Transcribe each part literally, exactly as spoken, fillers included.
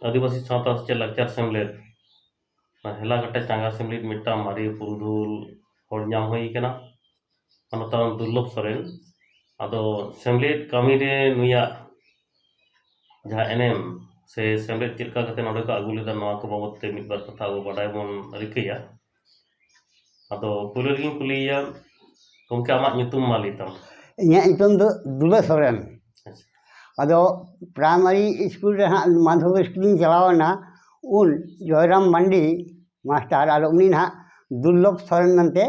ᱟᱹᱫᱤᱵᱟᱹᱥᱤ ᱥᱟᱶᱛᱟ ᱥᱮᱪᱮᱫ ᱞᱟᱠᱪᱟᱨ ᱥᱮᱢᱞᱮᱫ, ᱚᱱᱟ ᱦᱮᱞᱟ ᱠᱟᱴᱟ ᱪᱟᱸᱜᱟ ᱥᱮᱢᱞᱮᱫ ᱢᱤᱫᱴᱟᱝ ᱢᱟᱨᱮ ᱯᱩᱨᱩᱫᱷᱩᱞ ᱦᱚᱲ ᱧᱟᱢ ᱦᱩᱭ ᱠᱟᱱᱟ, ᱢᱟᱱᱚᱛᱟᱱ ᱫᱩᱨᱞᱚᱵᱷ ᱥᱚᱨᱮᱱ᱾ ᱟᱫᱚ ᱥᱮᱢᱞᱮᱫ ᱠᱟᱹᱢᱤ ᱨᱮ ᱱᱩᱭᱟᱜ ᱡᱟᱦᱟᱸ ᱮᱱᱮᱢ ᱥᱮ ᱥᱮᱢᱞᱮᱫ ᱪᱮᱫ ᱞᱮᱠᱟ ᱠᱟᱛᱮ ᱱᱚᱰᱮ ᱠᱚ ᱟᱹᱜᱩ ᱞᱮᱫᱟ, ᱱᱚᱣᱟ ᱠᱚ ᱵᱟᱵᱚᱫ ᱛᱮ ᱢᱤᱫ ᱵᱟᱨ ᱠᱟᱛᱷᱟ ᱟᱵᱚ ᱵᱟᱰᱟᱭ ᱵᱚᱱ ᱨᱤᱠᱟᱹᱭᱟ᱾ ᱟᱫᱚ ᱯᱳᱭᱞᱳ ᱨᱮᱜᱮᱧ ᱠᱩᱞᱤᱭᱮᱭᱟ, ᱜᱚᱢᱠᱮ, ᱟᱢᱟᱜ ᱧᱩᱛᱩᱢ ᱢᱟ ᱞᱟᱹᱭ ᱛᱟᱢ᱾ ᱤᱧᱟᱹᱜ ᱧᱩᱛᱩᱢ ᱫᱚ ᱫᱩᱞᱟᱹ ᱥᱚᱨᱮᱱ᱾ ᱟᱪᱪᱷᱟ᱾ ᱟᱫᱚ ᱯᱨᱟᱭᱢᱟᱨᱤ ᱥᱠᱩᱞ ᱨᱮ ᱦᱟᱸᱜ, ᱢᱟᱫᱷᱚᱢᱤᱠ ᱥᱠᱩᱞᱤᱧ ᱪᱟᱞᱟᱣ ᱮᱱᱟ, ᱩᱱ ᱡᱚᱭᱨᱟᱢ ᱢᱟᱱᱰᱤ ᱢᱟᱥᱴᱟᱨ, ᱟᱫᱚ ᱩᱱᱤ ᱱᱟᱦᱟᱜ ᱫᱩᱨᱞᱚᱵᱷ ᱥᱚᱨᱮᱱ ᱢᱮᱱᱛᱮ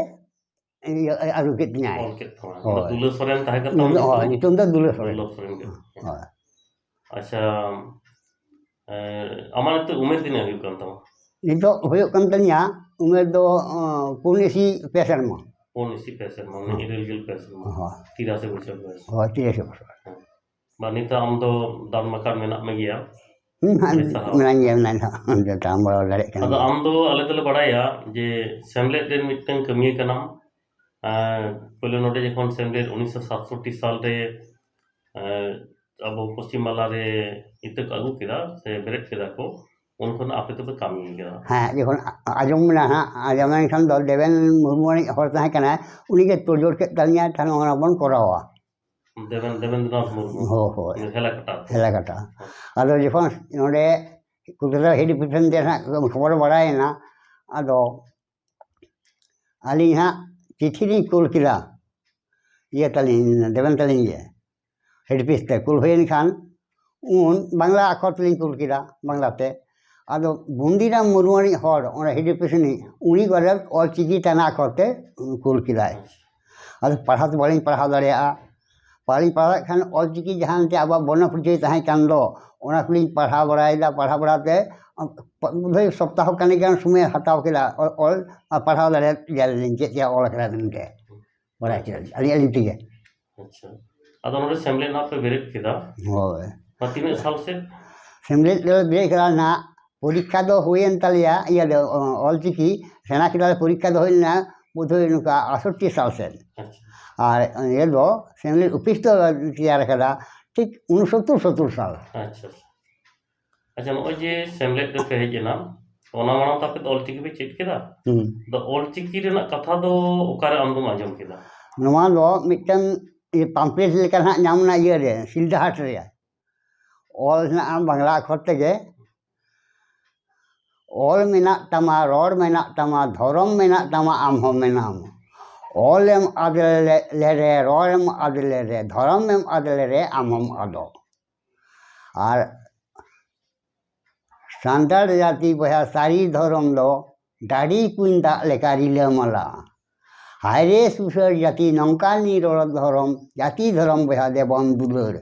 ᱤᱭᱟᱹ, ᱟᱹᱨᱩ ᱠᱮᱫ ᱞᱤᱧᱟᱭ᱾ ᱚᱞ ᱠᱮᱫ ᱛᱟᱢᱟ᱾ ᱦᱳᱭ᱾ ᱫᱩᱞᱟᱹ ᱥᱚᱨᱮᱱ ᱛᱟᱦᱮᱸ ᱠᱟᱱ ᱛᱟᱢᱟ ᱦᱳᱭ, ᱧᱩᱛᱩᱢ? ᱧᱩᱛᱩᱢ ᱫᱚ ᱫᱩᱞᱟᱹ ᱥᱚᱨᱮᱱ᱾ ᱫᱩᱞᱟᱹ ᱥᱚᱨᱮᱱ ᱜᱮ᱾ ᱦᱳᱭ᱾ ᱟᱪᱪᱷᱟ, ᱮ, ᱟᱢᱟᱜ ᱱᱤᱛᱚᱜ ᱩᱢᱮᱨ ᱛᱤᱱᱟᱹᱜ ᱦᱩᱭᱩᱜ ᱠᱟᱱ ᱛᱟᱢᱟ? ᱱᱤᱛᱚᱜ ᱦᱩᱭᱩᱜ ᱠᱟᱱ ᱛᱟᱹᱞᱤᱧᱟ ᱩᱢᱮᱨ ᱫᱚ, ᱚ, ᱯᱩᱱ ᱤᱥᱤ ᱯᱮ ᱥᱮᱨᱢᱟ᱾ ᱯᱩᱱ ᱤᱥᱤ ᱯᱮ ᱥᱮᱨᱢᱟ, ᱢᱟᱱᱮ ᱦᱮᱸ᱾ ᱤᱨᱟᱹᱞ ᱜᱮᱞ ᱯᱮ ᱥᱮᱨᱢᱟ᱾ ᱦᱳᱭ᱾ ᱛᱤᱨᱟᱥᱤ ᱵᱚᱪᱷᱚᱨ ᱵᱚᱭᱮᱥ᱾ ᱦᱳᱭ, ᱛᱤᱨᱟᱥᱤ ᱵᱚᱪᱷᱚᱨ᱾ ᱦᱮᱸ᱾ ᱵᱟ, ᱱᱤᱛᱚᱜ ᱟᱢ ᱫᱚ ᱫᱟᱢ ᱟᱠᱟᱱ ᱢᱮᱱᱟᱜ ᱢᱮᱜᱮᱭᱟ᱾ ᱦᱩᱸ, ᱦᱟᱸᱜ ᱟᱹᱰᱤ ᱥᱟᱨᱦᱟᱣ᱾ ᱢᱮᱱᱟᱧ ᱜᱮᱭᱟ, ᱢᱮᱱᱟᱧ ᱦᱟᱸᱜ᱾ ᱡᱚᱛᱚ ᱟᱢ ᱵᱟᱲᱟᱭ ᱫᱟᱲᱮᱭᱟᱜ ᱠᱟᱱ ᱟᱫᱚ ᱜᱮᱭᱟ᱾ ᱟᱢ ᱫᱚ, ᱟᱞᱮ ᱫᱚᱞᱮ ᱵᱟᱲᱟᱭᱟ ᱡᱮ ᱥᱮᱢᱞᱮᱫ ᱨᱮᱱ ᱢᱤᱫᱴᱟᱝ ᱠᱟᱹᱢᱤᱭᱟᱹ ᱠᱟᱱᱟᱢ᱾ ᱟᱨ ᱯᱳᱭᱞᱳ ᱱᱚᱰᱮ ᱡᱚᱠᱷᱚᱱ ᱥᱮᱢᱞᱮᱫ ᱩᱱᱤᱥᱥᱚ ᱥᱟᱛᱥᱚᱴᱴᱤ ᱥᱟᱞ ᱨᱮ, ᱮ, ᱟᱵᱚ ᱯᱚᱥᱪᱤᱢ ᱵᱟᱝᱞᱟ ᱨᱮ ᱤᱛᱟᱹ ᱠᱚ ᱟᱹᱜᱩ ᱠᱮᱫᱟ ᱥᱮ ᱵᱮᱨᱮᱫ ᱠᱮᱫᱟ ᱠᱚ, ᱩᱱ ᱠᱷᱚᱱ ᱟᱯᱮ ᱫᱚᱯᱮ ᱠᱟᱹᱢᱤ ᱠᱮᱫᱟ᱾ ᱦᱮᱸ, ᱡᱚᱠᱷᱚᱱ ᱟ-, ᱟᱸᱡᱚᱢ ᱢᱮᱱᱟ ᱦᱟᱸᱜ, ᱟᱸᱡᱚᱢ ᱞᱮᱱᱠᱷᱟᱱ ᱫᱚ ᱫᱮᱵᱮᱱ ᱢᱩᱨᱢᱩ ᱟᱹᱱᱤᱡ ᱦᱚᱲ ᱛᱟᱦᱮᱸ ᱠᱟᱱᱟᱭ, ᱩᱱᱤᱜᱮ ᱛᱳᱲᱡᱳᱲ ᱠᱮᱫ ᱛᱟᱹᱞᱤᱧᱟᱭ, ᱛᱟᱦᱞᱮ ᱚᱱᱟ ᱵᱚᱱ ᱠᱚᱨᱟᱣᱟ᱾ ᱫᱮᱵᱮᱱ, ᱫᱮᱵᱮᱱᱫᱨᱚᱱᱟᱛᱷ ᱢᱩᱨᱢᱩ᱾ ᱦᱳᱭ, ᱦᱳᱭ᱾ ᱩᱱᱤ ᱦᱮᱞᱟ ᱠᱟᱴᱟ᱾ ᱦᱮᱞᱟ ᱠᱟᱴᱟ᱾ ᱟᱫᱚ ᱡᱚᱠᱷᱚᱱ ᱱᱚᱰᱮ ᱠᱳᱞᱠᱟᱛᱟ ᱦᱮᱰ ᱚᱯᱷᱤᱥ ᱨᱮᱱ ᱦᱟᱸᱜ ᱠᱷᱚᱵᱚᱨ ᱵᱟᱲᱟᱭᱮᱱᱟ, ᱟᱫᱚ ᱟᱹᱞᱤᱧ ᱦᱟᱸᱜ ᱪᱤᱴᱷᱤ ᱞᱤᱧ ᱠᱩᱞ ᱠᱮᱫᱟ ᱤᱭᱟᱹ ᱛᱟᱹᱞᱤᱧ, ᱫᱮᱵᱮᱱ ᱛᱟᱹᱞᱤᱧ ᱜᱮ᱾ ᱦᱮᱰ ᱚᱯᱷᱤᱥ ᱛᱮ ᱠᱩᱞ ᱦᱩᱭᱮᱱ ᱠᱷᱟᱱ, ᱩᱱ ᱵᱟᱝᱞᱟ ᱟᱠᱷᱚᱨ ᱛᱮᱞᱤᱧ ᱠᱩᱞ ᱠᱮᱫᱟ, ᱵᱟᱝᱞᱟ ᱛᱮ᱾ ᱟᱫᱚ ᱵᱩᱱᱫᱤᱨᱟᱢ ᱢᱩᱨᱢᱩ ᱨᱤᱱᱤᱡ ᱦᱚᱲ, ᱚᱸᱰᱮ ᱦᱮᱰ ᱚᱯᱷᱤᱥ ᱨᱤᱱᱤᱡ, ᱩᱱᱤ ᱵᱟᱨᱭᱟ ᱚᱞ ᱪᱤᱠᱤ ᱴᱟᱱᱟ ᱟᱠᱷᱚᱨ ᱛᱮ ᱠᱩᱞ ᱠᱮᱫᱟᱭ᱾ ᱟᱫᱚ ᱯᱟᱲᱦᱟᱣ ᱫᱚ ᱵᱟᱹᱞᱤᱧ ᱯᱟᱲᱦᱟᱣ ᱫᱟᱲᱮᱭᱟᱜᱼᱟ᱾ ᱵᱟᱹᱞᱤᱧ ᱯᱟᱲᱦᱟᱣ ᱫᱟᱲᱮᱭᱟᱜ ᱠᱷᱟᱱ ᱚᱞ ᱪᱤᱠᱤ ᱡᱟᱦᱟᱸ ᱢᱤᱫᱴᱮᱡ ᱟᱵᱚᱣᱟᱜ ᱵᱚᱨᱱᱚ ᱯᱚᱨᱤᱪᱚᱭ ᱛᱟᱦᱮᱸ ᱠᱟᱱ ᱫᱚ, ᱚᱱᱟ ᱠᱚᱞᱤᱧ ᱯᱟᱲᱦᱟᱣ ᱵᱟᱲᱟᱭᱮᱫᱟ, ᱯᱟᱲᱦᱟᱣ ᱵᱟᱲᱟᱛᱮ ᱵᱳᱫᱷᱚᱭ ᱥᱚᱯᱛᱟᱦᱚ ᱠᱟᱱᱤᱠ ᱜᱟᱱ ᱥᱚᱢᱚᱭ ᱦᱟᱛᱟᱣ ᱠᱮᱫᱟ, ᱚᱞ, ᱚᱞ ᱟᱨ ᱯᱟᱲᱦᱟᱣ ᱫᱟᱲᱮᱭᱟᱜ ᱜᱮᱭᱟᱞᱤᱧ, ᱪᱮᱫ ᱪᱮᱫ ᱚᱞ ᱠᱟᱱᱟ ᱢᱮᱱᱛᱮ᱾ ᱵᱟᱲᱟᱭ ᱠᱮᱫᱟ ᱞᱤᱧ, ᱟᱹᱞᱤᱧ, ᱟᱹᱞᱤᱧ ᱛᱮᱜᱮ᱾ ᱟᱪᱪᱷᱟ᱾ ᱟᱫᱚ ᱱᱚᱰᱮ ᱥᱮᱢᱞᱮᱫ ᱱᱟᱜ ᱯᱮ ᱵᱮᱨᱮᱫ ᱠᱮᱫᱟ᱾ ᱦᱳᱭ᱾ ᱱᱚᱣᱟ ᱛᱤᱱᱟᱹᱜ ᱥᱟᱞ ᱥᱮᱫ? ᱥᱮᱢᱞᱮᱫ ᱞᱮ ᱵᱮᱨᱮᱫ ᱠᱮᱫᱟ ᱱᱟᱜ, ᱯᱚᱨᱤᱠᱠᱷᱟ ᱫᱚ ᱦᱩᱭᱮᱱ ᱛᱟᱞᱮᱭᱟ, ᱤᱭᱟᱹ ᱫᱚ, ᱚ, ᱚᱞᱪᱤᱠᱤ ᱥᱮᱬᱟ ᱠᱮᱫᱟᱞᱮ, ᱯᱚᱨᱤᱠᱠᱷᱟ ᱫᱚ ᱦᱩᱭ ᱞᱮᱱᱟ ᱵᱳᱫᱷᱚᱭ ᱱᱚᱝᱠᱟ ᱟᱴᱥᱚᱴᱴᱤ ᱥᱟᱞ ᱥᱮᱫ᱾ ᱟᱪᱪᱷᱟ᱾ ᱟᱨ ᱤᱭᱟᱹ ᱫᱚ ᱥᱮᱢᱞᱮᱫ ᱚᱯᱷᱤᱥ ᱫᱚ ᱛᱮᱭᱟᱨ ᱠᱟᱫᱟ ᱴᱷᱤᱠ ᱩᱱᱥᱚᱛᱛᱚᱨ ᱥᱚᱛᱛᱚᱨ ᱥᱟᱞ᱾ ᱟᱪᱪᱷᱟ, ᱟᱪᱪᱷᱟ᱾ ᱟᱪᱪᱷᱟ, ᱱᱚᱜᱼᱚᱭ ᱡᱮ ᱥᱮᱢᱞᱮᱫ ᱨᱮᱯᱮ ᱦᱮᱡ ᱮᱱᱟ, ᱚᱱᱟ ᱢᱟᱲᱟᱝ ᱛᱟᱯᱮ ᱫᱚ ᱚᱞᱪᱤᱠᱤ ᱯᱮ ᱪᱮᱫ ᱠᱮᱫᱟ? ᱦᱩᱸ᱾ ᱟᱫᱚ ᱚᱞᱪᱤᱠᱤ ᱨᱮᱱᱟᱜ ᱠᱟᱛᱷᱟ ᱫᱚ ᱚᱠᱟᱨᱮ ᱟᱢ ᱫᱚᱢ ᱟᱸᱡᱚᱢ ᱠᱮᱫᱟ? ᱱᱚᱣᱟ ᱫᱚ ᱢᱤᱫᱴᱟᱝ ᱤᱭᱟᱹ pamphlet ᱞᱮᱠᱟ ᱱᱟᱦᱟᱜ ᱧᱟᱢ ᱮᱱᱟ ᱤᱭᱟᱹ ᱨᱮ, ᱥᱤᱞᱫᱟᱹ ᱦᱟᱴ ᱨᱮ᱾ ᱚᱞ ᱦᱮᱱᱟᱜᱼᱟ ᱵᱟᱝᱞᱟ ᱟᱠᱷᱚᱨ ᱛᱮᱜᱮ, "ᱚᱞ ᱢᱮᱱᱟᱜ ᱛᱟᱢᱟ, ᱨᱚᱲ ᱢᱮᱱᱟᱜ ᱛᱟᱢᱟ, ᱫᱷᱚᱨᱚᱢ ᱢᱮᱱᱟᱜ ᱛᱟᱢᱟ, ᱟᱢ ᱦᱚᱸ ᱢᱮᱱᱟᱢ᱾ ᱚᱞ ᱮᱢ ᱟᱫ ᱞᱮ-, ᱞᱮᱨᱮ, ᱨᱚᱲ ᱮᱢ ᱟᱫ ᱞᱮᱨᱮ, ᱫᱷᱚᱨᱚᱢ ᱮᱢ ᱟᱫ ᱞᱮᱨᱮ, ᱟᱢ ᱦᱚᱸᱢ ᱟᱫᱚᱜ᱾" ᱟᱨ ᱥᱟᱱᱛᱟᱲ ᱡᱟᱹᱛᱤ ᱵᱚᱭᱦᱟ, ᱥᱟᱹᱨᱤ ᱫᱷᱚᱨᱚᱢ ᱫᱚ ᱰᱟᱹᱰᱤ ᱠᱩᱧ ᱫᱟᱜ ᱞᱮᱠᱟ ᱨᱤᱞᱟᱹᱢᱟᱞᱟ᱾ ᱦᱟᱭᱨᱮ ᱥᱩᱥᱟᱹᱨ ᱡᱟᱹᱛᱤ, ᱱᱚᱝᱠᱟᱱ ᱱᱤᱨᱚᱲ ᱫᱷᱚᱨᱚᱢ, ᱡᱟᱹᱛᱤ ᱫᱷᱚᱨᱚᱢ ᱵᱚᱭᱦᱟ ᱫᱮᱵᱚᱱ ᱫᱩᱞᱟᱹᱲ᱾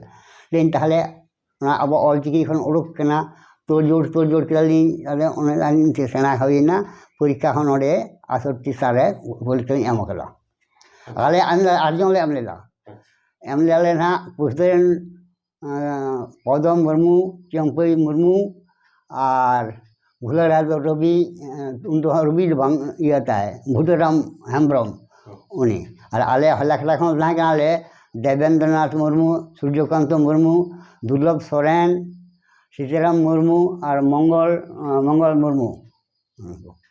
ᱞᱟᱹᱭᱟᱹᱧ ᱛᱟᱦᱞᱮ ᱚᱱᱟ ᱟᱵᱚ ᱚᱞᱪᱤᱠᱤ ᱠᱷᱚᱱ ᱩᱰᱩᱠ ᱠᱟᱱᱟ, ᱛᱳᱲ ᱡᱳᱲ, ᱛᱳᱲ ᱡᱳᱲ ᱠᱮᱫᱟᱞᱤᱧ, ᱟᱫᱚ ᱚᱱᱮ ᱟᱹᱞᱤᱧ ᱴᱷᱮᱱ ᱥᱮᱬᱟ ᱦᱩᱭᱮᱱᱟ᱾ ᱯᱚᱨᱤᱠᱠᱷᱟ ᱦᱚᱸ ᱱᱚᱰᱮ ᱟᱴᱷᱟᱨᱚ ᱥᱟᱞ ᱨᱮ ᱯᱚᱨᱤᱠᱠᱷᱟ ᱞᱤᱧ ᱮᱢ ᱟᱠᱟᱫᱟ᱾ ᱟᱞᱮ ᱟᱨᱡᱚᱝ ᱞᱮ ᱮᱢ ᱞᱮᱫᱟ᱾ ᱮᱢ ᱞᱮᱫᱟ ᱞᱮ ᱱᱟᱦᱟᱜ ᱯᱩᱥᱫᱟᱹ ᱨᱮᱱ, ᱮᱸ, ᱯᱚᱫᱚ ᱢᱩᱨᱢᱩ, ᱪᱟᱹᱢᱯᱟᱹᱭ ᱢᱩᱨᱢᱩ ᱟᱨ ᱵᱷᱩᱞᱟᱹᱲᱟ ᱫᱚ ᱨᱚᱵᱤ, ᱮᱸ, ᱩᱱ ᱫᱚ ᱦᱟᱸᱜ ᱨᱚᱵᱤ ᱫᱚ ᱵᱟᱝ, ᱤᱭᱟᱹ ᱛᱟᱭ, ᱵᱷᱩᱫᱟᱹᱨᱟᱢ ᱦᱮᱢᱵᱨᱚᱢ᱾ ᱩᱱᱤ ᱟᱨ ᱟᱞᱮ ᱦᱚᱞᱟᱠᱷᱲᱟ ᱠᱷᱚᱱ ᱛᱟᱦᱮᱸ ᱠᱟᱱᱟᱞᱮ ᱫᱮᱵᱮᱱᱫᱨᱚᱱᱟᱛᱷ ᱢᱩᱨᱢᱩ, ᱥᱩᱨᱡᱚᱠᱟᱱᱛᱚ ᱢᱩᱨᱢᱩ, ᱫᱩᱨᱞᱚᱵᱷ ᱥᱚᱨᱮᱱ, ᱥᱤᱛᱟᱨᱟᱢ ᱢᱩᱨᱢᱩ ᱟᱨ ᱢᱚᱝᱜᱚᱞ, ᱮᱸ, ᱢᱚᱝᱜᱚᱞ ᱢᱩᱨᱢᱩ᱾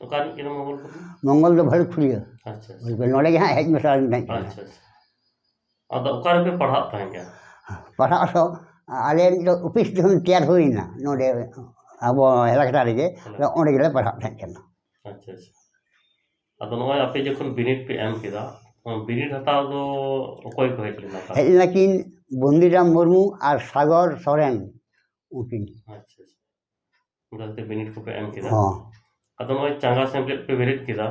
ᱚᱠᱟ ᱨᱤᱱᱤᱡ ᱠᱟᱱᱟ ᱢᱚᱝᱜᱚᱞ ᱢᱩᱨᱢᱩ? ᱢᱚᱝᱜᱚᱞ ᱫᱚ ᱵᱷᱟᱹᱞᱩᱠ ᱠᱷᱩᱲᱤᱭᱟᱹ᱾ ᱟᱪᱪᱷᱟ, ᱟᱪᱪᱷᱟ᱾ ᱱᱚᱰᱮ ᱜᱮ ᱦᱟᱸᱜ ᱦᱮᱡ ᱢᱮᱥᱟ ᱞᱮᱱ ᱛᱟᱦᱮᱸᱫ ᱠᱟᱱᱟ᱾ ᱟᱪᱪᱷᱟ, ᱟᱪᱪᱷᱟ᱾ ᱟᱫᱚ ᱚᱠᱟ ᱨᱮᱯᱮ ᱯᱟᱲᱦᱟᱜ ᱛᱟᱦᱮᱸᱫ ᱠᱟᱱᱟ? ᱯᱟᱲᱦᱟᱜ ᱫᱚ ᱟᱞᱮ ᱢᱤᱫᱴᱮᱡ ᱚᱯᱷᱤᱥ ᱡᱚᱠᱷᱚᱱ ᱛᱮᱭᱟᱨ ᱦᱩᱭᱱᱟ ᱱᱚᱰᱮ ᱟᱵᱚ ᱦᱮᱞᱟᱠᱟᱴᱟ ᱨᱮᱜᱮ, ᱦᱮᱸ᱾ ᱟᱫᱚ ᱚᱸᱰᱮ ᱜᱮᱞᱮ ᱯᱟᱲᱦᱟᱜ ᱛᱟᱦᱮᱸᱫ ᱠᱟᱱᱟ᱾ ᱟᱪᱪᱷᱟ, ᱟᱪᱪᱷᱟ᱾ ᱟᱫᱚ ᱱᱚᱜᱼᱚᱭ ᱟᱯᱮ ᱡᱚᱠᱷᱚᱱ ᱵᱤᱱᱤᱰ ᱯᱮ ᱮᱢ ᱠᱮᱫᱟ, ᱵᱤᱱᱤᱰ ᱦᱟᱛᱟᱣ ᱫᱚ ᱚᱠᱚᱭ ᱠᱚ ᱦᱮᱡ ᱞᱮᱱᱟ ᱛᱟᱦᱚᱞᱮ? ᱦᱮᱡ ᱞᱮᱱᱟ ᱠᱤᱱ ᱵᱚᱱᱫᱤᱨᱟᱢ ᱢᱩᱨᱢᱩ ᱟᱨ ᱥᱟᱜᱚᱨ ᱥᱚᱨᱮᱱ, ᱩᱱᱠᱤᱱ᱾ ᱟᱪᱪᱷᱟ, ᱟᱪᱪᱷᱟ᱾ ᱚᱱᱠᱟ ᱠᱟᱛᱮ ᱵᱤᱱᱤᱰ ᱠᱚᱯᱮ ᱮᱢ ᱠᱮᱫᱟ᱾ ᱦᱚᱸ᱾ ᱟᱫᱚ ᱱᱚᱜᱼᱚᱭ ᱪᱟᱸᱜᱟ ᱥᱮᱢᱞᱮᱫ ᱯᱮ ᱵᱮᱨᱮᱫ ᱠᱮᱫᱟ,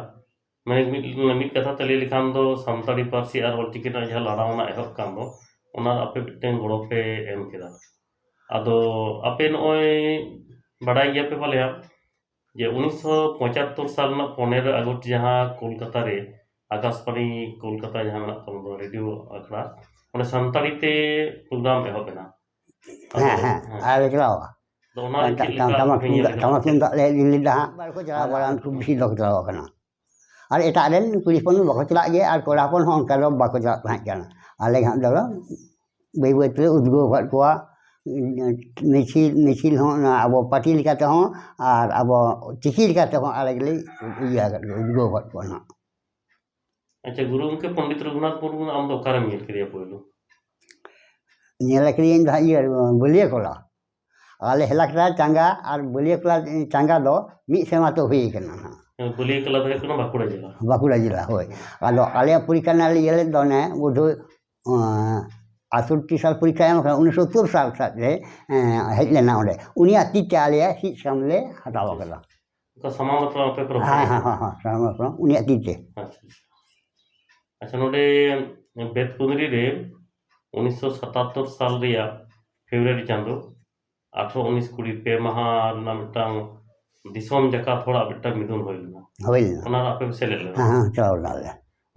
ᱢᱟᱱᱮ ᱢᱤᱫ, ᱢᱤᱫ ᱠᱟᱛᱷᱟ ᱛᱮ ᱞᱟᱹᱭ ᱞᱮᱠᱷᱟᱱ ᱫᱚ ᱥᱟᱱᱛᱟᱲᱤ ᱯᱟᱹᱨᱥᱤ ᱟᱨ ᱚᱞᱪᱤᱠᱤ ᱨᱮᱱᱟᱜ ᱡᱟᱦᱟᱸ ᱞᱟᱲᱟᱣᱱᱟ ᱮᱦᱚᱵ ᱠᱟᱱ ᱫᱚ, ᱚᱱᱟ ᱟᱯᱮ ᱢᱤᱫᱴᱮᱱ ᱜᱚᱲᱚ ᱯᱮ ᱮᱢ ᱠᱮᱫᱟ᱾ ᱟᱫᱚ ᱟᱯᱮ ᱱᱚᱜᱼᱚᱭ ᱵᱟᱰᱟᱭ ᱜᱮᱭᱟᱯᱮ ᱯᱟᱞᱮᱭᱟ ᱡᱮ ᱩᱱᱤᱥᱥᱚ ᱯᱚᱸᱪᱟᱛᱛᱳᱨ ᱥᱟᱞ ᱨᱮᱱᱟᱜ ᱯᱚᱱᱮᱨᱚ ᱟᱜᱚᱥᱴ ᱡᱟᱦᱟᱸ ᱠᱳᱞᱠᱟᱛᱟ ᱨᱮ ᱟᱠᱟᱥᱵᱟᱬᱤ ᱠᱳᱞᱠᱟᱛᱟ ᱡᱟᱦᱟᱸ ᱢᱮᱱᱟᱜ ᱛᱟᱵᱚᱱ ᱫᱚ ᱨᱮᱰᱤᱭᱳ ᱟᱠᱷᱲᱟ, ᱚᱸᱰᱮ ᱥᱟᱱᱛᱟᱲᱤ ᱛᱮ ᱯᱨᱳᱜᱨᱟᱢ ᱮᱦᱚᱵ ᱮᱱᱟ᱾ ᱦᱮᱸ, ᱦᱮᱸ, ᱦᱮᱸ᱾ ᱟᱨ ᱞᱮ ᱪᱟᱞᱟᱣᱟ᱾ ᱟᱫᱚ ᱚᱱᱟ ᱨᱮ ᱪᱮᱫ ᱞᱮᱠᱟ ᱴᱟᱢᱟᱠ ᱟᱯᱮ ᱯᱮ ᱧᱮᱞ ᱛᱩᱢᱫᱟᱜ, ᱠᱮᱫᱟ? ᱴᱟᱢᱟᱠ ᱛᱩᱢᱫᱟᱜ ᱞᱮ ᱤᱫᱤ ᱞᱮᱫᱟ ᱦᱟᱸᱜ᱾ ᱵᱟᱠᱚ ᱪᱟᱞᱟᱣ ᱵᱟᱲᱟ, ᱩᱱᱠᱩ ᱵᱮᱥᱤ ᱵᱟᱠᱚ ᱪᱟᱞᱟᱣ ᱟᱠᱟᱱᱟ᱾ ᱟᱨ ᱮᱴᱟᱜ ᱨᱮᱱ ᱠᱩᱲᱤ ᱦᱚᱯᱚᱱ ᱫᱚ ᱵᱟᱠᱚ ᱪᱟᱞᱟᱜ ᱜᱮᱭᱟ, ᱟᱨ ᱠᱚᱲᱟ ᱦᱚᱯᱚᱱ ᱦᱚᱸ ᱚᱱᱠᱟ ᱫᱚ ᱵᱟᱠᱚ ᱪᱟᱞᱟᱜ ᱛᱟᱦᱮᱸᱫ ᱠᱟᱱᱟ᱾ ᱟᱞᱮ ᱜᱮ ᱦᱟᱸᱜ ᱫᱚ ᱵᱟᱹᱭ ᱵᱟᱹᱭ ᱛᱮᱞᱮ ᱩᱫᱽᱜᱟᱹᱣ ᱟᱠᱟᱫ ᱠᱚᱣᱟ᱾ ᱢᱤᱪᱷᱤᱞ, ᱢᱤᱪᱷᱤᱞ ᱦᱚᱸ ᱚᱱᱟ ᱟᱵᱚ ᱯᱟᱹᱴᱤ ᱞᱮᱠᱟ ᱛᱮᱦᱚᱸ ᱟᱨ ᱟᱵᱚ ᱪᱤᱠᱤ ᱞᱮᱠᱟ ᱛᱮᱦᱚᱸ ᱟᱞᱮ ᱜᱮᱞᱮ ᱤᱭᱟᱹ ᱟᱠᱟᱫ ᱠᱚᱣᱟ, ᱩᱫᱽᱜᱟᱹᱣ ᱟᱠᱟᱫ ᱠᱚᱣᱟ ᱱᱟᱦᱟᱜ᱾ ᱟᱪᱪᱷᱟ, ᱜᱩᱨᱩ ᱜᱚᱢᱠᱮ ᱯᱚᱱᱰᱤᱛ ᱨᱚᱜᱷᱩᱱᱟᱛᱷ ᱢᱩᱨᱢᱩ ᱟᱢ ᱫᱚ ᱚᱠᱟᱨᱮᱢ ᱧᱮᱞ ᱠᱮᱫᱮᱭᱟ ᱯᱳᱭᱞᱳ? ᱧᱮᱞ ᱠᱮᱫᱮᱭᱟᱹᱧ ᱫᱚ ᱦᱟᱸᱜ ᱤᱭᱟᱹ, ᱵᱟᱹᱞᱭᱟᱹᱠᱚᱞᱟ᱾ ᱟᱞᱮ ᱦᱮᱞᱟᱠᱴᱟ ᱪᱟᱸᱜᱟ ᱟᱨ ᱵᱟᱹᱞᱭᱟᱹᱠᱚᱞᱟ ᱪᱟᱸᱜᱟ ᱫᱚ ᱢᱤᱫ ᱥᱮᱨᱢᱟ ᱛᱮ ᱦᱩᱭ ᱠᱟᱱᱟ ᱦᱟᱸᱜ᱾ ᱵᱟᱹᱞᱭᱟᱹᱠᱚᱞᱟ ᱫᱚ ᱦᱩᱭᱩᱜ ᱠᱟᱱᱟ ᱵᱟᱸᱠᱩᱲᱟ ᱡᱮᱞᱟ᱾ ᱵᱟᱸᱠᱩᱲᱟ ᱡᱮᱞᱟ, ᱦᱳᱭ᱾ ᱟᱫᱚ ᱟᱞᱮᱭᱟᱜ ᱯᱚᱨᱤᱠᱠᱷᱟ ᱨᱮᱱᱟᱜ ᱞᱮ ᱤᱭᱟᱹ ᱞᱮᱫ ᱫᱚ ᱚᱱᱮ ᱵᱳᱫᱷᱚᱭ, ᱟᱸ, ᱟᱴᱥᱚᱴᱴᱤ ᱥᱟᱞ ᱯᱚᱨᱤᱠᱠᱷᱟ ᱮᱢ ᱠᱟᱱᱟ, ᱩᱱᱤᱥᱥᱚ ᱥᱚᱛᱛᱚᱨ ᱥᱟᱞ ᱥᱮᱫ ᱨᱮ, ᱮᱸ, ᱦᱮᱡ ᱞᱮᱱᱟ ᱚᱸᱰᱮ᱾ ᱩᱱᱤᱭᱟᱜ ᱛᱤ ᱛᱮ ᱟᱞᱮᱭᱟᱜ ᱥᱤᱫ ᱥᱟᱠᱟᱢ ᱞᱮ ᱦᱟᱛᱟᱣ ᱟᱠᱟᱫᱟ᱾ ᱚᱱᱠᱟ ᱥᱟᱢᱟᱝ ᱫᱟᱯᱨᱟᱢ ᱟᱯᱮ ᱯᱮ ᱨᱚᱯᱚᱲ ᱦᱮᱸ, ᱦᱮᱸ, ᱠᱟᱱᱟ? ᱦᱮᱸ, ᱦᱮᱸ, ᱥᱟᱢᱟᱝ ᱫᱟᱯᱨᱟᱢ, ᱩᱱᱤᱭᱟᱜ ᱛᱤ ᱛᱮ᱾ ᱟᱪᱪᱷᱟ, ᱟᱪᱪᱷᱟ᱾ ᱟᱪᱪᱷᱟ, ᱱᱚᱰᱮ ᱵᱮᱛᱠᱩᱸᱫᱽᱨᱤ ᱨᱮ ᱩᱱᱤᱥᱥᱚ ᱥᱟᱛᱟᱛᱛᱳᱨ ᱥᱟᱞ ᱨᱮᱭᱟᱜ ᱯᱷᱮᱵᱽᱨᱩᱣᱟᱨᱤ ᱪᱟᱸᱫᱚ ᱟᱴᱷᱨᱚ ᱩᱱᱤᱥ ᱠᱩᱲᱤ ᱯᱮ ᱢᱟᱦᱟ ᱨᱮᱱᱟᱜ ᱢᱤᱫᱴᱟᱝ ᱫᱤᱥᱚᱢ ᱡᱟᱠᱟᱛ ᱦᱚᱲᱟᱜ ᱢᱤᱫᱴᱟᱝ ᱢᱤᱫᱩᱱ ᱦᱩᱭ ᱞᱮᱱᱟ᱾ ᱦᱩᱭ ᱞᱮᱱᱟ᱾ ᱚᱱᱟ ᱨᱮ ᱟᱯᱮ ᱯᱮ ᱥᱮᱞᱮᱫ ᱞᱮᱱᱟ? ᱦᱮᱸ, ᱦᱮᱸ, ᱪᱟᱞᱟᱣ ᱞᱮᱱᱟᱞᱮ᱾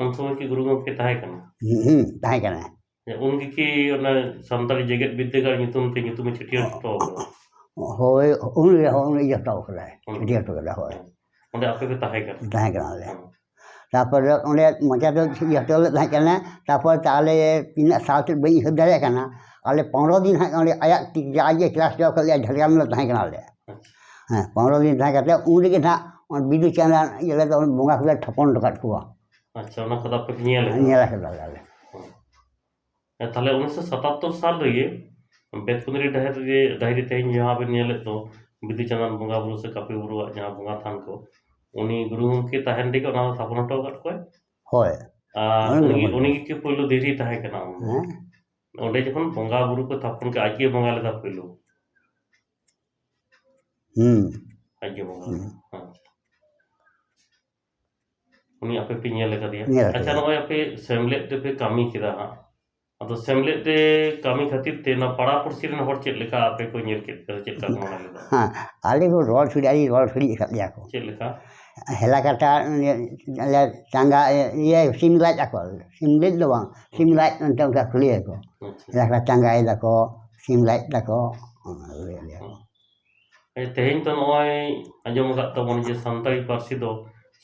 ᱩᱱ ᱥᱚᱢᱚᱭ ᱠᱤ ᱜᱩᱨᱩ ᱜᱚᱢᱠᱮ ᱛᱟᱦᱮᱸ ᱠᱟᱱᱟ? ᱦᱩᱸ, ᱦᱩᱸ, ᱛᱟᱦᱮᱸ ᱠᱟᱱᱟ᱾ ᱩᱱ ᱜᱮ ᱠᱤ ᱚᱱᱟ ᱥᱟᱱᱛᱟᱲᱤ ᱡᱮᱜᱮᱛ ᱵᱤᱨᱫᱟᱹᱜᱟᱲ ᱧᱩᱛᱩᱢ ᱛᱮ ᱧᱩᱛᱩᱢ ᱮ ᱪᱷᱟᱹᱴᱭᱟᱹᱨ ᱦᱚᱴᱚ ᱠᱟᱫᱟ? ᱦᱳᱭ, ᱩᱱ ᱨᱮ, ᱩᱱ ᱨᱮ ᱤᱭᱟᱹ ᱦᱚᱴᱚ ᱠᱟᱫᱟᱭ, ᱩᱱ ᱪᱷᱟᱹᱴᱭᱟᱹᱨ ᱦᱚᱴᱚ ᱠᱟᱫᱟ, ᱦᱳᱭ᱾ ᱚᱸᱰᱮ ᱟᱯᱮ ᱯᱮ ᱛᱟᱦᱮᱸ ᱠᱟᱱᱟ? ᱛᱟᱦᱮᱸ ᱠᱟᱱᱟᱞᱮ᱾ ᱦᱮᱸ᱾ ᱛᱟᱨᱯᱚᱨᱮ ᱚᱸᱰᱮ ᱢᱚᱪᱟ ᱫᱚ ᱤᱭᱟᱹ ᱦᱚᱴᱚ ᱞᱮᱫ ᱛᱟᱦᱮᱸ ᱠᱟᱱᱟ, ᱛᱟᱨᱯᱚᱨᱮ ᱛᱟᱦᱞᱮ ᱛᱤᱱᱟᱹᱜ ᱥᱟᱞ ᱪᱮᱫ ᱵᱟᱹᱧ ᱩᱭᱦᱟᱹᱨ ᱫᱟᱲᱮᱭᱟᱜ ᱠᱟᱱᱟ, ᱟᱞᱮ ᱯᱚᱱᱨᱚ ᱫᱤᱱ ᱦᱟᱸᱜ ᱚᱸᱰᱮ ᱟᱭᱟᱜ ᱛᱤ ᱡᱟᱦᱟᱸᱭ ᱡᱮ ᱠᱞᱟᱥ ᱴᱩᱭᱮᱞᱵᱷ ᱠᱷᱚᱱ ᱞᱮ ᱡᱷᱟᱲᱜᱨᱟᱢ ᱨᱮ ᱛᱟᱦᱮᱸ ᱠᱟᱱᱟᱞᱮ᱾ ᱟᱪᱪᱷᱟ᱾ ᱦᱮᱸ, ᱯᱚᱱᱨᱚ ᱫᱤᱱ ᱛᱟᱦᱮᱸ ᱠᱟᱛᱮ ᱩᱱ ᱨᱮᱜᱮ ᱱᱟᱦᱟᱜ ᱚᱱᱟ ᱵᱤᱫᱩ ᱪᱟᱸᱫᱟᱱ ᱤᱭᱟᱹ ᱨᱮᱫᱚ ᱵᱚᱸᱜᱟ ᱠᱚᱞᱮ ᱛᱷᱟᱯᱚᱱ ᱦᱚᱴᱚ ᱠᱟᱫ ᱠᱚᱣᱟ᱾ ᱟᱪᱪᱷᱟ, ᱚᱱᱟ ᱠᱚᱫᱚ ᱟᱯᱮ ᱯᱮ ᱧᱮᱞ ᱟᱠᱟᱫᱟ? ᱧᱮᱞ ᱟᱠᱟᱫᱟᱞᱮ ᱟᱞᱮ᱾ ᱦᱮᱸ᱾ ᱦᱮᱸ, ᱛᱟᱦᱞᱮ ᱩᱱᱤᱥᱥᱚ ᱥᱟᱛᱟᱛᱛᱳᱨ ᱥᱟᱞ ᱨᱮᱜᱮ ᱵᱮᱛᱠᱩᱸᱫᱽᱨᱤ ᱰᱟᱹᱦᱤ ᱨᱮ, ᱰᱟᱹᱦᱤ ᱨᱮ ᱛᱮᱦᱮᱧ ᱡᱟᱦᱟᱸ ᱵᱮᱱ ᱧᱮᱞᱮᱫ ᱫᱚ, ᱵᱤᱫᱩ ᱪᱟᱸᱫᱟᱱ ᱵᱚᱸᱜᱟ ᱵᱩᱨᱩ ᱥᱮ ᱠᱟᱹᱯᱤ ᱵᱩᱨᱩᱣᱟᱜ ᱡᱟᱦᱟᱸ ᱵᱚᱸᱜᱟ ᱛᱷᱟᱱ ᱠᱚ, ᱩᱱᱤ ᱜᱩᱨᱩ ᱜᱚᱢᱠᱮ ᱛᱟᱦᱮᱱ ᱨᱮᱜᱮ ᱚᱱᱟ ᱫᱚ ᱛᱷᱟᱯᱚᱱ ᱦᱚᱴᱚ ᱟᱠᱟᱫ ᱠᱚᱣᱟᱭ᱾ ᱦᱳᱭ᱾ ᱟᱨ ᱚᱱᱟ ᱩᱱᱤ, ᱜᱮ ᱩᱱᱤ ᱜᱮ ᱯᱳᱭᱞᱳ ᱫᱷᱤᱨᱤ ᱛᱟᱦᱮᱸ ᱠᱟᱱᱟ ᱩᱱ ᱫᱚ᱾ ᱦᱮᱸ᱾ ᱚᱸᱰᱮ ᱡᱚᱠᱷᱚᱱ ᱵᱚᱸᱜᱟ ᱵᱩᱨᱩ ᱠᱚ ᱛᱷᱟᱯᱚᱱ ᱠᱮᱫ, ᱟᱡ ᱜᱮ ᱵᱚᱸᱜᱟ ᱞᱮᱫᱟ ᱯᱳᱭᱞᱳ᱾ ᱦᱩᱸ᱾ ᱟᱡ ᱜᱮ ᱵᱚᱸᱜᱟ ᱦᱩᱸ᱾ ᱞᱮᱫᱟ᱾ ᱟᱪᱪᱷᱟ᱾ ᱩᱱᱤ ᱟᱯᱮ ᱯᱮ ᱧᱮᱞ ᱟᱠᱟᱫᱮᱭᱟ? ᱧᱮᱞ ᱟᱪᱪᱷᱟ, ᱟᱠᱟᱫᱮᱭᱟ᱾ ᱱᱚᱜᱼᱚᱭ ᱟᱯᱮ ᱥᱮᱢᱞᱮᱫ ᱨᱮᱯᱮ ᱠᱟᱹᱢᱤ ᱠᱮᱫᱟ ᱦᱟᱸᱜ, ᱟᱫᱚ ᱥᱮᱢᱞᱮᱫ ᱨᱮ ᱠᱟᱹᱢᱤ ᱠᱷᱟᱹᱛᱤᱨ ᱛᱮ ᱱᱚᱣᱟ ᱯᱟᱲᱟ ᱯᱩᱲᱥᱤ ᱨᱮᱱ ᱦᱚᱲ ᱪᱮᱫ ᱞᱮᱠᱟ ᱟᱯᱮ ᱠᱚ ᱧᱮᱞ ᱠᱮᱫ ᱯᱮᱭᱟ, ᱪᱮᱫ ᱞᱮᱠᱟ ᱠᱚ ᱢᱚᱱᱮ ᱞᱮᱫᱟ? ᱦᱮᱸ, ᱟᱞᱮ ᱠᱚ ᱨᱚᱲ ᱥᱟᱹᱲᱤ, ᱟᱹᱰᱤ ᱨᱚᱲ ᱥᱟᱹᱲᱤ ᱟᱠᱟᱫ ᱞᱮᱭᱟ ᱠᱚ᱾ ᱪᱮᱫ ᱞᱮᱠᱟ? ᱦᱮᱞᱟ ᱠᱟᱴᱟ, ᱤᱭᱟᱹ, ᱟᱞᱮ ᱪᱟᱸᱜᱟ, ᱤᱭᱟᱹ, ᱥᱤᱢ ᱞᱟᱡ ᱟᱠᱚ, ᱥᱤᱢ ᱞᱟᱡ ᱫᱚ ᱵᱟᱝ, ᱥᱤᱢ ᱞᱟᱡ ᱚᱱᱛᱮ ᱚᱱᱠᱟ ᱠᱚ ᱞᱟᱹᱭ ᱟᱠᱚ᱾ ᱟᱪᱪᱷᱟ᱾ ᱦᱮᱞᱟ ᱠᱟᱴᱟ ᱪᱟᱸᱜᱟᱭ ᱫᱟᱠᱚ, ᱥᱤᱢ ᱞᱟᱡ ᱫᱟᱠᱚ, ᱚᱱᱟ ᱞᱟᱹᱭ ᱟᱞᱮᱭᱟ ᱠᱚ᱾ ᱦᱮᱸ᱾ ᱛᱮᱦᱮᱧ ᱛᱚ ᱱᱚᱜᱼᱚᱭ ᱟᱸᱡᱚᱢ ᱟᱠᱟᱫ ᱛᱟᱵᱚᱱ ᱡᱮ ᱥᱟᱱᱛᱟᱲᱤ ᱯᱟᱹᱨᱥᱤ ᱫᱚ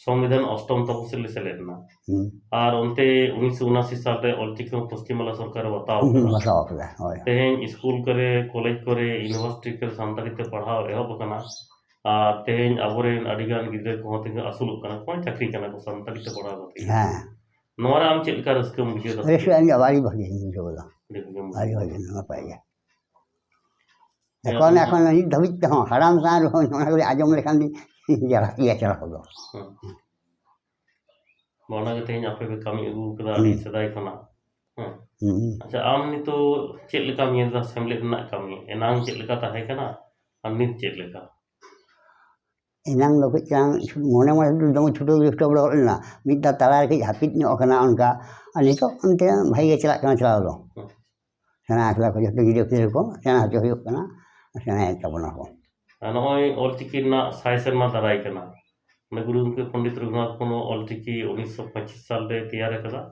ᱥᱚᱝᱵᱤᱫᱷᱟᱱ ᱚᱥᱴᱚᱢ ᱛᱚᱯᱚᱥᱤᱞ ᱨᱮ ᱥᱮᱞᱮᱫ ᱮᱱᱟ᱾ ᱦᱩᱸ᱾ ᱟᱨ ᱚᱱᱛᱮ ᱩᱱᱤᱥᱥᱚ ᱩᱱᱟᱥᱤ ᱥᱟᱞ ᱨᱮ ᱚᱞᱪᱤᱠᱤ ᱦᱚᱸ ᱯᱚᱥᱪᱤᱢ ᱵᱟᱝᱞᱟ ᱥᱚᱨᱠᱟᱨ ᱮ ᱵᱟᱛᱟᱣ ᱦᱩᱸ, ᱠᱟᱫᱟ᱾ ᱵᱟᱛᱟᱣ ᱠᱟᱫᱟ, ᱦᱳᱭ᱾ ᱛᱮᱦᱮᱧ ᱥᱠᱩᱞ ᱠᱚᱨᱮ, ᱠᱚᱞᱮᱡᱽ ᱠᱚᱨᱮ, ᱤᱭᱩᱱᱤᱵᱷᱟᱨᱥᱤᱴᱤ ᱠᱚᱨᱮ ᱥᱟᱱᱛᱟᱲᱤ ᱛᱮ ᱯᱟᱲᱦᱟᱣ ᱮᱦᱚᱵ ᱟᱠᱟᱱᱟ᱾ ᱟᱨ ᱛᱮᱦᱮᱧ ᱟᱵᱚᱨᱮᱱ ᱟᱹᱰᱤᱜᱟᱱ ᱜᱤᱫᱽᱨᱟᱹ ᱠᱚᱦᱚᱸ ᱛᱮᱦᱮᱧ ᱟᱹᱥᱩᱞᱚᱜ ᱠᱟᱱᱟ ᱠᱚ, ᱪᱟᱹᱠᱨᱤ ᱠᱟᱱᱟ ᱠᱚ ᱥᱟᱱᱛᱟᱲᱤ ᱛᱮ ᱯᱟᱲᱦᱟᱣ ᱠᱟᱛᱮ᱾ ᱦᱮᱸ᱾ ᱱᱚᱣᱟ ᱨᱮ ᱟᱢ ᱪᱮᱫ ᱞᱮᱠᱟ ᱨᱟᱹᱥᱠᱟᱹᱢ ᱵᱩᱡᱷᱟᱹᱣ ᱫᱟ? ᱨᱟᱹᱥᱠᱟᱹ ᱟᱹᱰᱤ, ᱟᱹᱰᱤ ᱵᱷᱟᱹᱜᱤᱧ ᱵᱩᱡᱷᱟᱹᱣ ᱫᱟ᱾ ᱟᱹᱰᱤ ᱵᱷᱟᱹᱜᱤᱢ ᱵᱩᱡᱷᱟᱹᱣ ᱟᱹᱰᱤ ᱫᱟ᱾ ᱵᱷᱟᱹᱜᱤ, ᱱᱟᱯᱟᱭ ᱜᱮ᱾ ᱦᱮᱸ, ᱮᱠᱷᱚᱱ, ᱚᱱᱟ ᱮᱠᱷᱚᱱ ᱱᱤᱛ ᱫᱷᱟᱹᱵᱤᱡ ᱛᱮᱦᱚᱸ ᱦᱟᱲᱟᱢ ᱠᱟᱱ ᱨᱮᱦᱚᱸ ᱚᱱᱟ ᱠᱚᱨᱮ ᱟᱸᱡᱚᱢ ᱞᱮᱠᱷᱟᱱ ᱫᱚ ᱪᱟᱞᱟᱜ ᱜᱮᱭᱟ ᱪᱟᱞᱟᱣ ᱫᱚ᱾ ᱦᱮᱸ᱾ ᱚᱱᱟ ᱜᱮ ᱛᱮᱦᱮᱧ ᱟᱯᱮ ᱯᱮ ᱠᱟᱹᱢᱤ ᱟᱹᱜᱩ ᱠᱟᱫᱟ ᱟᱹᱰᱤ ᱦᱩᱸ᱾ ᱥᱮᱫᱟᱭ ᱠᱷᱚᱱᱟᱜ᱾ ᱦᱮᱸ᱾ ᱦᱩᱸ᱾ ᱟᱪᱪᱷᱟ, ᱟᱢ ᱱᱤᱛᱚᱜ ᱪᱮᱫ ᱞᱮᱠᱟᱢ ᱧᱮᱞ ᱮᱫᱟ ᱥᱮᱢᱞᱮᱫ ᱨᱮᱱᱟᱜ ᱠᱟᱹᱢᱤ? ᱮᱱᱟᱝ ᱪᱮᱫ ᱞᱮᱠᱟ ᱛᱟᱦᱮᱸ ᱠᱟᱱᱟ ᱟᱨ ᱱᱤᱛ ᱪᱮᱫ ᱞᱮᱠᱟ? ᱮᱱᱟᱝ ᱫᱚ ᱠᱟᱹᱡ ᱪᱟᱞᱟᱝ ᱢᱚᱱᱮ ᱢᱚᱱᱮ ᱛᱮᱫᱚ ᱫᱚᱢᱮ ᱪᱷᱩᱴᱟᱹᱣ ᱜᱮ ᱪᱷᱩᱴᱟᱹᱣ ᱵᱟᱲᱟ ᱜᱚᱫ ᱞᱮᱱᱟ᱾ ᱢᱤᱫ ᱫᱷᱟᱣ ᱛᱟᱞᱟ ᱨᱮ ᱠᱟᱹᱡ ᱦᱟᱹᱯᱤᱫ ᱧᱚᱜ ᱟᱠᱟᱱᱟ ᱚᱱᱠᱟ᱾ ᱟᱨ ᱱᱤᱛᱚᱜ ᱚᱱᱛᱮ ᱵᱷᱟᱜᱮ ᱜᱮ ᱪᱟᱞᱟᱜ ᱠᱟᱱᱟ ᱪᱟᱞᱟᱣ ᱫᱚ᱾ ᱦᱩᱸ᱾ ᱥᱮᱬᱟ ᱟᱠᱟᱫᱟ ᱠᱚ ᱡᱚᱛᱚ ᱜᱤᱫᱽᱨᱟᱹ ᱯᱤᱫᱽᱨᱟᱹ ᱠᱚ, ᱥᱮᱬᱟ ᱦᱚᱪᱚ ᱦᱩᱭᱩᱜ ᱠᱟᱱᱟ, ᱥᱮᱬᱟᱭᱮᱫ ᱛᱟᱵᱚᱱᱟ ᱠᱚ᱾ ᱟᱨ ᱱᱚᱜᱼᱚᱭ ᱚᱞᱪᱤᱠᱤ ᱨᱮᱱᱟᱜ ᱥᱟᱭ ᱥᱮᱨᱢᱟ ᱫᱟᱨᱟᱭ ᱠᱟᱱᱟ᱾ ᱚᱱᱟ ᱜᱩᱨᱩ ᱜᱚᱢᱠᱮ ᱯᱚᱱᱰᱤᱛ ᱨᱚᱜᱷᱩᱱᱟᱛᱷ ᱢᱩᱨᱢᱩ ᱚᱞᱪᱤᱠᱤ ᱩᱱᱤᱥᱥᱚ ᱯᱚᱸᱪᱤᱥ ᱥᱟᱞ ᱨᱮ ᱛᱮᱭᱟᱨ ᱟᱠᱟᱫᱟ᱾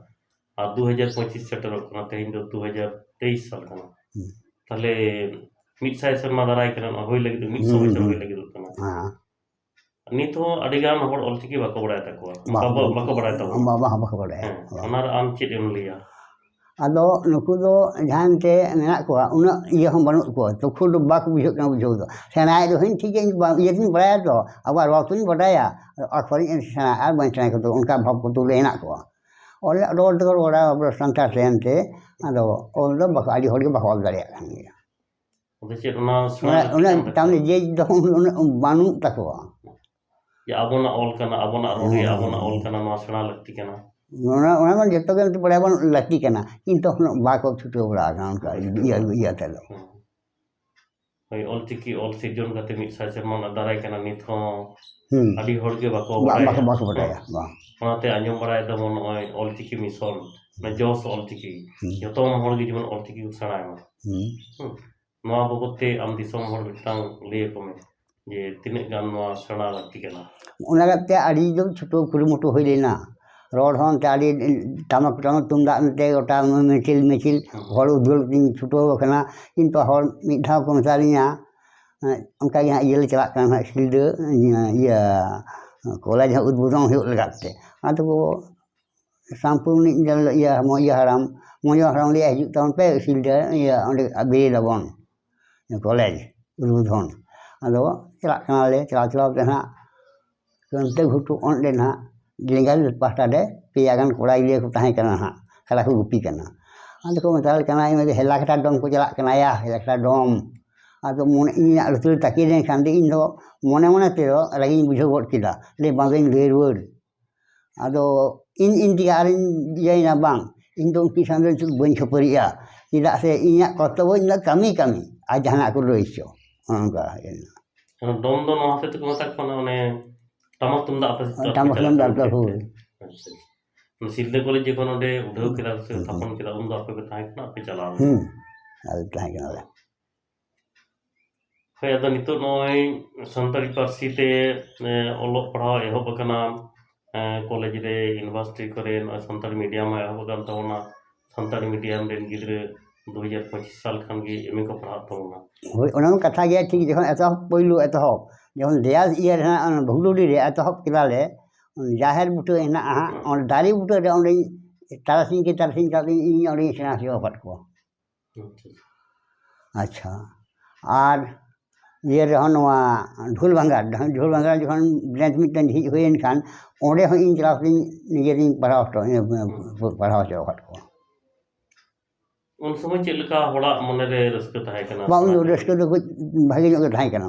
ᱟᱨ ᱫᱩ ᱦᱟᱡᱟᱨ ᱯᱚᱸᱪᱤᱥ ᱥᱮᱴᱮᱨᱚᱜ ᱠᱟᱱᱟ, ᱛᱮᱦᱮᱧ ᱫᱚ ᱫᱩ ᱦᱟᱡᱟᱨ ᱛᱮᱭᱤᱥ ᱥᱟᱞ ᱠᱟᱱᱟ᱾ ᱦᱩᱸ᱾ ᱛᱟᱦᱞᱮ ᱢᱤᱫ ᱥᱟᱭ ᱥᱮᱨᱢᱟ ᱫᱟᱨᱟᱭ ᱠᱟᱱᱟ, ᱱᱚᱣᱟ ᱦᱩᱭ ᱞᱟᱹᱜᱤᱫ, ᱢᱤᱫ ᱥᱚ ᱦᱩᱸ, ᱵᱚᱪᱷᱚᱨ ᱦᱩᱸ᱾ ᱦᱩᱭ ᱞᱟᱹᱜᱤᱫᱚᱜ ᱠᱟᱱᱟ᱾ ᱦᱮᱸ᱾ ᱱᱤᱛ ᱦᱚᱸ ᱟᱹᱰᱤ ᱜᱟᱱ ᱦᱚᱲ ᱚᱞᱪᱤᱠᱤ ᱵᱟᱠᱚ ᱵᱟᱲᱟᱭ ᱛᱟᱠᱚᱣᱟ, ᱵᱟ-, ᱵᱟᱠᱚ, ᱵᱟᱠᱚ ᱵᱟᱲᱟᱭ ᱛᱟᱵᱚᱱᱟ᱾ ᱵᱟ-, ᱵᱟ-, ᱵᱟᱠᱚ ᱵᱟᱲᱟᱭᱟ᱾ ᱦᱮᱸ, ᱦᱳᱭ᱾ ᱚᱱᱟ ᱨᱮ ᱟᱢ ᱪᱮᱫ ᱮᱢ ᱞᱟᱹᱭᱟ? ᱟᱫᱚ ᱱᱩᱠᱩ ᱫᱚ ᱡᱟᱦᱟᱸᱭ ᱮᱱᱛᱮ ᱢᱮᱱᱟᱜ ᱠᱚᱣᱟ, ᱩᱱᱟᱹᱜ ᱤᱭᱟᱹ ᱦᱚᱸ ᱵᱟᱹᱱᱩᱜ ᱠᱚᱣᱟ, ᱛᱩᱠᱷᱩ ᱫᱚ ᱵᱟᱠᱚ ᱵᱩᱡᱷᱟᱹᱜ ᱠᱟᱱᱟ ᱵᱩᱡᱷᱟᱹᱣ ᱫᱚ᱾ ᱥᱮᱬᱟᱭᱮᱫ ᱨᱮᱦᱚᱸᱧ ᱴᱷᱤᱠ ᱜᱮᱭᱟ, ᱤᱧ ᱵᱟ-, ᱤᱭᱟᱹ ᱫᱚᱧ ᱵᱟᱲᱟᱭᱟ ᱛᱚ, ᱟᱵᱟᱨ ᱨᱚᱲ ᱛᱚᱧ ᱵᱟᱰᱟᱭᱟ, ᱚᱠᱷᱚᱨᱤᱧ ᱥᱮᱬᱟ ᱟᱨ ᱵᱟᱹᱧ ᱥᱮᱬᱟ ᱠᱚᱫᱚ ᱚᱱᱠᱟ ᱵᱷᱟᱵᱽ ᱠᱚ ᱛᱩᱞᱟᱹ ᱦᱮᱱᱟᱜ ᱠᱚᱣᱟ᱾ ᱚᱞ ᱨᱚᱲ ᱛᱮᱠᱚ ᱨᱚᱲᱟ ᱟᱵᱚ ᱥᱟᱱᱛᱟᱲ ᱛᱮ ᱮᱱᱛᱮ, ᱟᱫᱚ ᱚᱞ ᱫᱚ ᱵᱟᱠᱚ, ᱟᱹᱰᱤ ᱦᱚᱲ ᱜᱮ ᱵᱟᱠᱚ ᱚᱞ ᱫᱟᱲᱮᱭᱟᱜ ᱠᱟᱱ ᱜᱮᱭᱟ᱾ ᱟᱫᱚ ᱪᱮᱫ ᱚᱱᱟ ᱥᱮᱬᱟ ᱚᱱᱟ, ᱞᱟᱹᱠᱛᱤ ᱚᱱᱟ ᱠᱟᱱ ᱛᱟᱠᱚᱣᱟ? ᱛᱟᱦᱚᱞᱮ ᱡᱮ ᱫᱚ ᱩᱱᱟᱹᱜ ᱵᱟᱹᱱᱩᱜ ᱛᱟᱠᱚᱣᱟ᱾ ᱡᱮ ᱟᱵᱚᱱᱟᱜ ᱚᱞ ᱠᱟᱱᱟ, ᱟᱵᱚᱱᱟᱜ ᱨᱚᱲ ᱨᱮᱭᱟᱜ ᱦᱮᱸ᱾ ᱟᱵᱚᱱᱟᱜ ᱚᱞ ᱠᱟᱱᱟ, ᱱᱚᱣᱟ ᱥᱮᱬᱟ ᱞᱟᱹᱠᱛᱤ ᱠᱟᱱᱟ᱾ ᱚᱱᱟ, ᱚᱱᱟ ᱢᱟ ᱡᱚᱛᱚ ᱜᱮ ᱵᱟᱲᱟᱭ ᱵᱟᱹᱱᱩᱜ ᱞᱟᱹᱠᱛᱤ ᱠᱟᱱᱟ, ᱠᱤᱱᱛᱩ ᱩᱱᱟᱹᱜ ᱵᱟᱠᱚ ᱪᱷᱩᱴᱟᱹᱣ ᱵᱟᱲᱟ ᱟᱠᱟᱱᱟ ᱚᱱᱠᱟ ᱵᱟᱠᱚ ᱪᱷᱩᱴᱟᱹᱣ ᱤᱭᱟᱹ, ᱵᱟᱲᱟ ᱤᱭᱟᱹ ᱟᱠᱟᱱᱟ᱾ ᱛᱮᱫᱚ᱾ ᱦᱮᱸ᱾ ᱦᱳᱭ, ᱚᱞᱪᱤᱠᱤ ᱚᱞ ᱥᱤᱨᱡᱚᱱ ᱠᱟᱛᱮ ᱢᱤᱫ ᱥᱟᱭ ᱥᱮᱨᱢᱟ ᱨᱮᱱᱟᱜ ᱫᱟᱨᱟᱭ ᱠᱟᱱᱟ, ᱱᱤᱛ ᱦᱚᱸ ᱦᱩᱸ᱾ ᱟᱹᱰᱤ ᱦᱚᱲ ᱜᱮ ᱵᱟᱠᱚ ᱵᱟ-, ᱵᱟᱠᱚ, ᱵᱟᱲᱟᱭᱟ᱾ ᱵᱟᱠᱚ ᱵᱟᱲᱟᱭᱟ, ᱦᱮᱸ᱾ ᱵᱟᱝ᱾ ᱚᱱᱟᱛᱮ ᱟᱸᱡᱚᱢ ᱵᱟᱲᱟᱭ ᱫᱟᱵᱚᱱ ᱱᱚᱜᱼᱚᱭ ᱚᱞᱪᱤᱠᱤ ᱢᱤᱥᱚᱱ, ᱦᱩᱸ᱾ ᱡᱚᱥ ᱚᱞᱪᱤᱠᱤ, ᱦᱩᱸ᱾ ᱡᱚᱛᱚ ᱦᱚᱲ ᱜᱮ ᱡᱮᱢᱚᱱ ᱚᱞᱪᱤᱠᱤ ᱠᱚ ᱥᱮᱬᱟᱭ ᱢᱟ᱾ ᱦᱩᱸ᱾ ᱦᱩᱸ᱾ ᱱᱚᱣᱟ ᱵᱟᱵᱚᱫ ᱛᱮ ᱟᱢ ᱫᱤᱥᱚᱢ ᱦᱚᱲ ᱢᱤᱫᱴᱟᱝ ᱞᱟᱹᱭ ᱟᱠᱚ ᱢᱮ ᱡᱮ ᱛᱤᱱᱟᱹᱜ ᱜᱟᱱ ᱱᱚᱣᱟ ᱥᱮᱬᱟ ᱞᱟᱹᱠᱛᱤ ᱠᱟᱱᱟ? ᱚᱱᱟ ᱞᱟᱹᱜᱤᱫ ᱛᱮ ᱟᱹᱰᱤ ᱡᱳᱨ ᱪᱷᱩᱴᱟᱹᱣ ᱠᱩᱨᱩᱢᱩᱴᱩ ᱦᱩᱭ ᱞᱮᱱᱟ᱾ ᱨᱚᱲ ᱦᱚᱸ ᱚᱱᱛᱮ ᱟᱹᱰᱤ ᱴᱟᱢᱟᱠ, ᱴᱟᱢᱟᱠ ᱛᱩᱢᱫᱟᱜ ᱱᱚᱛᱮ ᱜᱚᱴᱟ ᱢᱤᱪᱷᱤᱞ, ᱢᱤᱪᱷᱤᱞ ᱦᱩᱸ᱾ ᱦᱚᱲ ᱩᱫᱽᱜᱟᱹᱣ ᱠᱟᱛᱮᱧ ᱪᱷᱩᱴᱟᱹᱣ ᱟᱠᱟᱱᱟ᱾ ᱠᱤᱱᱛᱩ ᱦᱚᱲ ᱢᱤᱫ ᱫᱷᱟᱣ ᱠᱚ ᱢᱮᱛᱟ ᱞᱤᱧᱟ, ᱮᱸ, ᱚᱱᱠᱟ ᱜᱮ ᱦᱟᱸᱜ ᱤᱭᱟᱹ ᱞᱮ ᱪᱟᱞᱟᱜ ᱠᱟᱱᱟ ᱦᱟᱸᱜ ᱥᱤᱞᱫᱟᱹ, ᱤᱭᱟᱹ, ᱠᱚᱞᱮᱡᱽ ᱦᱚᱸ ᱩᱫᱽᱵᱳᱫᱷᱚᱱ ᱦᱩᱭᱩᱜ ᱞᱟᱹᱜᱤᱫ ᱛᱮ᱾ ᱟᱫᱚ ᱠᱚ ᱥᱟᱢᱯᱩᱨᱱᱤ ᱤᱭᱟᱹ ᱦᱟᱲᱟᱢ, ᱢᱚᱡᱚ ᱦᱟᱲᱟᱢ ᱞᱟᱹᱭᱟ, "ᱦᱤᱡᱩᱜ ᱛᱟᱵᱚᱱ ᱯᱮ ᱥᱤᱞᱫᱟᱹ, ᱤᱭᱟᱹ, ᱚᱸᱰᱮ ᱵᱮᱨᱮᱫ ᱟᱵᱚᱱ ᱠᱚᱞᱮᱡᱽ ᱩᱫᱽᱵᱳᱫᱷᱚᱱ᱾" ᱟᱫᱚ ᱪᱟᱞᱟᱜ ᱠᱟᱱᱟᱞᱮ, ᱪᱟᱞᱟᱣ ᱪᱟᱞᱟᱣ ᱛᱮ ᱱᱟᱦᱟᱜ ᱠᱟᱹᱱᱛᱟᱹ ᱜᱷᱩᱴᱩ ᱚᱸᱰᱮ ᱱᱟᱦᱟᱜ ᱞᱮᱸᱜᱟ ᱯᱟᱦᱴᱟ ᱨᱮ ᱯᱮᱭᱟ ᱜᱟᱱ ᱠᱚᱲᱟ ᱜᱤᱫᱽᱨᱟᱹ ᱠᱚ ᱛᱟᱦᱮᱸ ᱠᱟᱱᱟ ᱱᱟᱦᱟᱜ, ᱠᱟᱰᱟ ᱠᱚ ᱜᱩᱯᱤ ᱠᱟᱱᱟ᱾ ᱟᱫᱚ ᱠᱚ ᱢᱮᱛᱟᱞᱮ ᱠᱟᱱᱟ, ᱤᱧ ᱢᱮᱱᱫᱟ, "ᱦᱮᱞᱟ ᱠᱟᱴᱟ ᱰᱚᱢ ᱠᱚ ᱪᱟᱞᱟᱜ ᱠᱟᱱᱟ ᱭᱟ, ᱦᱮᱞᱟ ᱠᱟᱴᱟ ᱰᱚᱢ᱾" ᱟᱫᱚ ᱢᱚᱱᱮ, ᱤᱧᱟᱹᱜ ᱞᱩᱛᱩᱨ ᱨᱮ ᱛᱟᱹᱠᱤᱡ ᱞᱮᱱᱠᱷᱟᱱ ᱫᱚ ᱤᱧ ᱫᱚ ᱢᱚᱱᱮ ᱢᱚᱱᱮ ᱛᱮᱫᱚ ᱨᱟᱹᱜᱤᱧ ᱵᱩᱡᱷᱟᱹᱣ ᱜᱚᱫ ᱠᱮᱫᱟ, ᱞᱟᱹᱭ, "ᱵᱟᱝ ᱫᱚᱧ ᱞᱟᱹᱭ ᱨᱩᱣᱟᱹᱲ᱾" ᱟᱫᱚ ᱤᱧ, ᱤᱧ ᱛᱮᱜᱮ ᱟᱨᱤᱧ ᱤᱭᱟᱹᱭᱮᱱᱟ, ᱵᱟᱝ, ᱤᱧ ᱫᱚ ᱩᱱᱠᱤᱱ ᱥᱟᱶ ᱫᱚ ᱱᱤᱛᱚᱜ ᱵᱟᱹᱧ ᱠᱷᱟᱹᱯᱟᱹᱨᱤᱜᱼᱟ, ᱪᱮᱫᱟᱜ ᱥᱮ ᱤᱧᱟᱹᱜ ᱠᱚᱨᱛᱚᱵᱵᱚ ᱤᱧ ᱫᱚ ᱠᱟᱹᱢᱤ, ᱠᱟᱹᱢᱤ ᱟᱨ ᱡᱟᱦᱟᱱᱟᱜ ᱠᱚ ᱞᱟᱹᱭ ᱦᱚᱪᱚ, ᱚᱱᱮ ᱚᱱᱠᱟ ᱦᱩᱭ ᱞᱮᱱᱟ᱾ ᱚᱱᱟ ᱰᱚᱢ ᱫᱚ ᱱᱚᱣᱟ ᱦᱚᱛᱮᱡ ᱛᱮᱠᱚ ᱢᱮᱛᱟᱜ ᱠᱟᱱᱟ, ᱚᱱᱮ ᱴᱟᱢᱟᱠ ᱛᱩᱢᱫᱟᱜ ᱟᱯᱮ ᱥᱮᱫ ᱫᱚ ᱴᱟᱢᱟᱠ ᱟᱯᱮ ᱛᱩᱢᱫᱟᱜ ᱪᱟᱞᱟᱜ ᱟᱯᱮ, ᱠᱟᱱᱟ? ᱦᱳᱭ᱾ ᱟᱪᱪᱷᱟ, ᱟᱪᱪᱷᱟ᱾ ᱚᱱᱟ ᱥᱤᱞᱫᱟᱹ ᱠᱚᱞᱮᱡᱽ ᱡᱚᱠᱷᱚᱱ ᱚᱸᱰᱮ ᱩᱰᱷᱟᱹᱣ ᱠᱮᱫᱟ ᱥᱮ ᱦᱩᱸ, ᱦᱩᱸ᱾ ᱛᱷᱟᱯᱚᱱ ᱠᱮᱫᱟ, ᱩᱱᱫᱚ ᱟᱯᱮ ᱯᱮ ᱛᱟᱦᱮᱸ ᱠᱟᱱᱟ, ᱟᱯᱮ ᱪᱟᱞᱟᱣ ᱞᱮᱱᱟ? ᱦᱩᱸ, ᱟᱞᱮ ᱛᱟᱦᱮᱸ ᱠᱟᱱᱟᱞᱮ᱾ ᱦᱳᱭ, ᱟᱫᱚ ᱱᱤᱛᱚᱜ ᱱᱚᱜᱼᱚᱭ ᱥᱟᱱᱛᱟᱲᱤ ᱯᱟᱹᱨᱥᱤ ᱛᱮ, ᱮ, ᱚᱞᱚᱜ ᱯᱟᱲᱦᱟᱣ ᱮᱦᱚᱵ ᱟᱠᱟᱱᱟ, ᱮ, ᱠᱚᱞᱮᱡᱽ ᱨᱮ, ᱤᱭᱩᱱᱤᱵᱷᱟᱨᱥᱤᱴᱤ ᱠᱚᱨᱮ ᱱᱚᱜᱼᱚᱭ ᱥᱟᱱᱛᱟᱲᱤ ᱢᱤᱰᱤᱭᱟᱢ ᱮᱦᱚᱵ ᱟᱠᱟᱱ ᱛᱟᱵᱚᱱᱟ᱾ ᱥᱟᱱᱛᱟᱲᱤ ᱢᱤᱰᱤᱭᱟᱢ ᱨᱮᱱ ᱜᱤᱫᱽᱨᱟᱹ ᱫᱩ ᱦᱟᱡᱟᱨ ᱯᱚᱸᱪᱤᱥ ᱥᱟᱞ ᱠᱷᱟᱱ ᱜᱮ ᱮᱢ ᱮ ᱠᱚ ᱯᱟᱲᱦᱟᱜ ᱛᱟᱵᱚᱱᱟ᱾ ᱦᱳᱭ, ᱚᱱᱟ ᱢᱟ ᱠᱟᱛᱷᱟ ᱜᱮ ᱴᱷᱤᱠ, ᱡᱚᱠᱷᱚᱱ ᱮᱛᱚᱦᱚᱵ, ᱯᱳᱭᱞᱳ ᱮᱛᱚᱦᱚᱵ, ᱡᱚᱠᱷᱚᱱ ᱫᱮᱭᱟ ᱤᱭᱟᱹ ᱨᱮ ᱦᱟᱸᱜ, ᱚᱱᱟ ᱵᱷᱩᱜᱽᱰᱩᱰᱤ ᱨᱮ ᱮᱛᱚᱦᱚᱵ ᱠᱮᱫᱟᱞᱮ, ᱡᱟᱦᱮᱨ ᱵᱩᱴᱟᱹ ᱦᱮᱱᱟᱜᱼᱟ ᱦᱟᱸᱜ, ᱚᱸᱰᱮ ᱫᱟᱨᱮ ᱵᱩᱴᱟᱹ ᱨᱮ ᱚᱸᱰᱮ ᱛᱟᱨᱟᱥᱤᱧ ᱠᱮ ᱛᱟᱨᱟᱥᱤᱧ ᱠᱟᱛᱮ ᱤᱧ ᱚᱸᱰᱮᱧ ᱥᱮᱬᱟ ᱦᱚᱪᱚ ᱟᱠᱟᱫ ᱠᱚᱣᱟ᱾ ᱟᱪᱪᱷᱟ, ᱟᱪᱪᱷᱟ᱾ ᱟᱪᱪᱷᱟ, ᱟᱨ ᱤᱭᱟᱹ ᱨᱮᱦᱚᱸ ᱱᱚᱣᱟ ᱰᱷᱳᱞ ᱵᱷᱟᱸᱜᱟᱲ, ᱰᱷᱳᱞ ᱵᱷᱟᱸᱜᱟᱲ ᱡᱚᱠᱷᱚᱱ ᱵᱨᱟᱧᱪ ᱢᱤᱫᱴᱮᱱ ᱡᱷᱤᱡ ᱦᱩᱭᱮᱱ ᱠᱷᱟᱱ, ᱚᱸᱰᱮ ᱦᱚᱸ ᱤᱧ ᱪᱟᱞᱟᱣ ᱠᱟᱛᱮᱧ ᱱᱤᱡᱮᱨᱤᱧ ᱯᱟᱲᱦᱟᱣ ᱦᱚᱪᱚ, ᱯᱟᱲᱦᱟᱣ ᱦᱚᱪᱚ ᱟᱠᱟᱫ ᱠᱚᱣᱟ᱾ ᱩᱱ ᱥᱚᱢᱚᱭ ᱪᱮᱫ ᱞᱮᱠᱟ ᱦᱚᱲᱟᱜ ᱢᱚᱱᱮ ᱨᱮ ᱨᱟᱹᱥᱠᱟᱹ ᱛᱟᱦᱮᱸ ᱠᱟᱱᱟ? ᱵᱟᱝ, ᱩᱱ ᱫᱚ ᱨᱟᱹᱥᱠᱟᱹ ᱫᱚ ᱠᱟᱹᱡ ᱵᱷᱟᱜᱮ ᱧᱚᱜ ᱜᱮ ᱛᱟᱦᱮᱸ ᱠᱟᱱᱟ᱾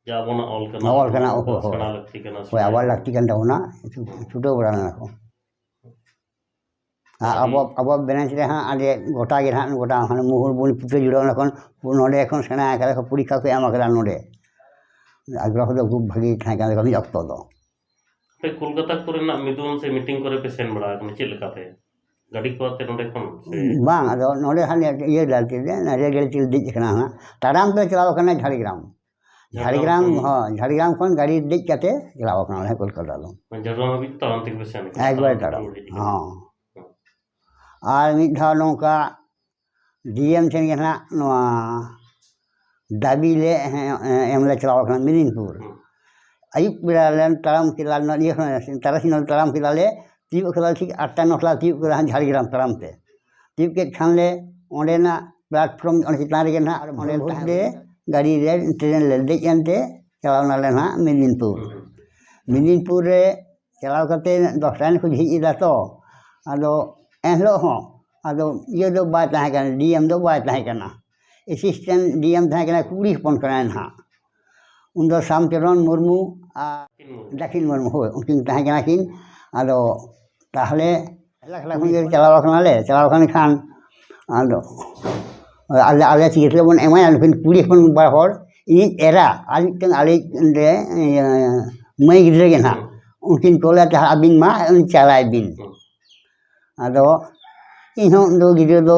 ᱡᱮ ᱟᱵᱚᱱᱟᱜ ᱚᱞ ᱠᱟᱱᱟ, ᱚᱞ ᱠᱟᱱᱟ, ᱱᱚᱣᱟ ᱫᱚ ᱦᱳᱭ, ᱦᱳᱭ᱾ ᱥᱮᱬᱟ ᱞᱟᱹᱠᱛᱤ ᱠᱟᱱᱟ, ᱦᱳᱭ, ᱥᱮᱬᱟᱭ ᱟᱵᱚᱣᱟᱜ ᱦᱩᱭᱩᱜᱼᱟ᱾ ᱞᱟᱹᱠᱛᱤ ᱠᱟᱱ ᱛᱟᱵᱚᱱᱟ, ᱪᱷᱩ-, ᱦᱩᱸ᱾ ᱪᱷᱩᱴᱟᱹᱣ ᱵᱟᱲᱟ ᱞᱮᱱᱟ ᱠᱚ᱾ ᱟᱨ ᱟᱹᱰᱤ ᱟᱵᱚ, ᱟᱵᱚ ᱵᱨᱟᱧᱪ ᱨᱮ ᱦᱟᱸᱜ ᱟᱞᱮ ᱜᱚᱴᱟ ᱜᱮ ᱦᱟᱸᱜ, ᱜᱚᱴᱟ ᱦᱟᱱᱮ ᱢᱩᱦᱩᱨ ᱵᱚᱱᱤ ᱯᱩᱛᱟᱹ ᱡᱩᱲᱟᱹᱣ ᱚᱱᱟ ᱠᱷᱚᱱ ᱱᱚᱰᱮ ᱠᱷᱚᱱ ᱥᱮᱬᱟ ᱟᱠᱟᱫᱟ ᱠᱚ, ᱯᱚᱨᱤᱠᱠᱷᱟ ᱠᱚ ᱮᱢ ᱟᱠᱟᱫᱟ ᱱᱚᱰᱮ᱾ ᱟᱜᱽᱨᱚᱦᱚ ᱫᱚ ᱠᱷᱩᱵ ᱵᱷᱟᱹᱜᱤ ᱛᱟᱦᱮᱸ ᱠᱟᱱ ᱛᱟᱠᱚᱣᱟ ᱢᱤᱫ ᱚᱠᱛᱚ ᱫᱚ᱾ ᱟᱯᱮ ᱠᱳᱞᱠᱟᱛᱟ ᱠᱚᱨᱮᱱᱟᱜ ᱢᱤᱫᱩᱱ ᱥᱮ ᱢᱤᱴᱤᱝ ᱠᱚᱨᱮ ᱯᱮ ᱥᱮᱱ ᱵᱟᱲᱟ ᱟᱠᱟᱱᱟ, ᱪᱮᱫ ᱞᱮᱠᱟ ᱛᱮ? ᱜᱟᱹᱰᱤ ᱠᱚ ᱟᱛᱮ ᱱᱚᱰᱮ ᱠᱷᱚᱱ ᱥᱮ? ᱵᱟᱝ, ᱟᱫᱚ ᱱᱚᱰᱮ ᱦᱟᱱᱮ ᱤᱭᱟᱹ ᱜᱟᱹᱰᱤ ᱛᱮ, ᱨᱮᱞ ᱜᱟᱹᱰᱤ ᱛᱮᱞᱮ ᱫᱮᱡ ᱟᱠᱟᱱᱟ ᱦᱟᱸᱜ᱾ ᱛᱟᱲᱟᱢ ᱛᱮ ᱪᱟᱞᱟᱣ ᱟᱠᱟᱱᱟ ᱡᱷᱟᱲᱜᱨᱟᱢ᱾ ᱡᱷᱟᱲᱜᱨᱟᱢ ᱡᱷᱟᱲᱜᱨᱟᱢ, ᱠᱷᱚᱱ? ᱦᱚᱸ, ᱡᱷᱟᱲᱜᱨᱟᱢ ᱠᱷᱚᱱ ᱜᱟᱹᱰᱤ ᱫᱮᱡ ᱠᱟᱛᱮ ᱪᱟᱞᱟᱣ ᱟᱠᱟᱱᱟ ᱞᱮ ᱠᱳᱞᱠᱟᱛᱟ ᱫᱚ᱾ ᱢᱟᱱᱮ ᱡᱷᱟᱲᱜᱨᱟᱢ ᱦᱟᱹᱵᱤᱡ ᱛᱟᱲᱟᱢ ᱛᱮᱜᱮ ᱯᱮ ᱥᱮᱱ ᱟᱠᱟᱱᱟ? ᱮᱠᱵᱟᱨᱮ ᱛᱟᱲᱟᱢ ᱛᱟᱲᱟᱢ᱾ ᱨᱩᱣᱟᱹᱲ ᱦᱮᱡ ᱟᱠᱟᱱᱟ? ᱦᱚᱸ᱾ ᱟᱨ ᱢᱤᱫ ᱫᱷᱟᱣ ᱱᱚᱝᱠᱟ ᱰᱤ ᱮᱢ ᱴᱷᱮᱱ ᱜᱮ ᱱᱟᱦᱟᱜ ᱱᱚᱣᱟ ᱫᱟᱹᱵᱤ ᱞᱮ ᱮᱢ ᱞᱮ ᱪᱟᱞᱟᱣ ᱟᱠᱟᱱᱟ ᱢᱮᱫᱤᱱᱯᱩᱨ᱾ ᱦᱩᱸ᱾ ᱟᱹᱭᱩᱵ ᱵᱮᱲᱟ ᱞᱮ ᱛᱟᱲᱟᱢ ᱠᱮᱫᱟ, ᱱᱚᱣᱟ ᱤᱭᱟᱹ ᱠᱷᱚᱱ, ᱛᱟᱨᱟᱥᱤᱧ ᱛᱟᱲᱟᱢ ᱠᱮᱫᱟᱞᱮ, ᱛᱤᱭᱳᱜ ᱠᱮᱫᱟ ᱴᱷᱤᱠ ᱟᱴᱴᱟ ᱱᱚᱴᱟ ᱛᱤᱭᱳᱜ ᱠᱮᱫᱟ ᱦᱟᱸᱜ ᱡᱷᱟᱲᱜᱨᱟᱢ ᱛᱟᱲᱟᱢ ᱛᱮ᱾ ᱛᱤᱭᱳᱜ ᱠᱮᱫ ᱠᱷᱟᱱ ᱞᱮ ᱚᱸᱰᱮᱱᱟᱜ platform, ᱚᱸᱰᱮ ᱪᱮᱛᱟᱱ ᱨᱮᱜᱮ ᱱᱟᱦᱟᱜ ᱚᱸᱰᱮ ᱵᱷᱳᱨ ᱛᱟᱦᱮᱸ ᱞᱮ ᱦᱩᱭᱱᱟ᱾ ᱜᱟᱹᱰᱤ ᱨᱮ ᱴᱨᱮᱱ ᱞᱮ ᱫᱮᱡ ᱮᱱᱛᱮ ᱪᱟᱞᱟᱣ ᱱᱟᱞᱮ ᱱᱟᱦᱟᱜ ᱢᱮᱫᱤᱱᱯᱩᱨ᱾ ᱢᱮᱫᱤᱱᱯᱩᱨ ᱨᱮ ᱪᱟᱞᱟᱣ ᱠᱟᱛᱮ ᱫᱚᱥ ᱴᱟᱭᱤᱢ ᱠᱚ ᱡᱷᱤᱡ ᱮᱫᱟ ᱛᱚ, ᱟᱫᱚ ᱮᱱᱦᱤᱞᱳᱜ ᱦᱚᱸ ᱟᱫᱚ ᱤᱭᱟᱹ ᱫᱚ ᱵᱟᱭ ᱛᱟᱦᱮᱸ ᱠᱟᱱᱟ, ᱰᱤ ᱮᱢ ᱫᱚ ᱵᱟᱭ ᱛᱟᱦᱮᱸ ᱠᱟᱱᱟ, ᱮᱥᱤᱥᱴᱮᱱᱴ ᱰᱤ ᱮᱢ ᱛᱟᱦᱮᱸ ᱠᱟᱱᱟ, ᱠᱩᱲᱤ ᱦᱚᱯᱚᱱ ᱠᱟᱱᱟᱭ ᱱᱟᱦᱟᱜ᱾ ᱩᱱᱫᱚ ᱥᱟᱢᱪᱚᱨᱚᱱ ᱢᱩᱨᱢᱩ ᱟᱨ ᱫᱟᱹᱠᱷᱤᱱ ᱢᱩᱨᱢᱩ, ᱦᱳᱭ, ᱩᱱᱠᱤᱱ ᱛᱟᱦᱮᱸ ᱠᱟᱱᱟ ᱠᱤᱱ᱾ ᱟᱫᱚ ᱛᱟᱦᱚᱞᱮ ᱮᱠᱞᱟ ᱮᱠᱞᱟ ᱠᱷᱚᱱ ᱜᱮ ᱪᱟᱞᱟᱣ ᱟᱠᱟᱱᱟᱞᱮ, ᱪᱟᱞᱟᱣ ᱟᱠᱟᱱ ᱠᱷᱟᱱ ᱟᱫᱚ ᱟᱞᱮ, ᱟᱞᱮ ᱪᱤᱠᱟᱹ ᱛᱮᱵᱚᱱ ᱮᱢᱟᱭᱟ? ᱱᱩᱠᱤᱱ ᱠᱩᱲᱤ ᱦᱚᱯᱚᱱ ᱵᱟᱨ ᱦᱚᱲ, ᱤᱧᱤᱡ ᱮᱨᱟ ᱟᱨ ᱢᱤᱫᱴᱟᱝ ᱟᱞᱮ ᱚᱸᱰᱮ, ᱤᱭᱟᱹ, ᱢᱟᱹᱭ ᱜᱤᱫᱽᱨᱟᱹ ᱜᱮ ᱱᱟᱦᱟᱜ, ᱩᱱᱠᱤᱱ ᱠᱚ ᱞᱟᱹᱭᱟ, "ᱛᱟᱦᱞᱮ ᱟᱹᱵᱤᱱ ᱢᱟ ᱪᱟᱞᱟᱭ ᱵᱤᱱ᱾" ᱟᱫᱚ ᱤᱧᱦᱚᱸ ᱩᱱᱫᱚ ᱜᱤᱫᱽᱨᱟᱹ ᱫᱚ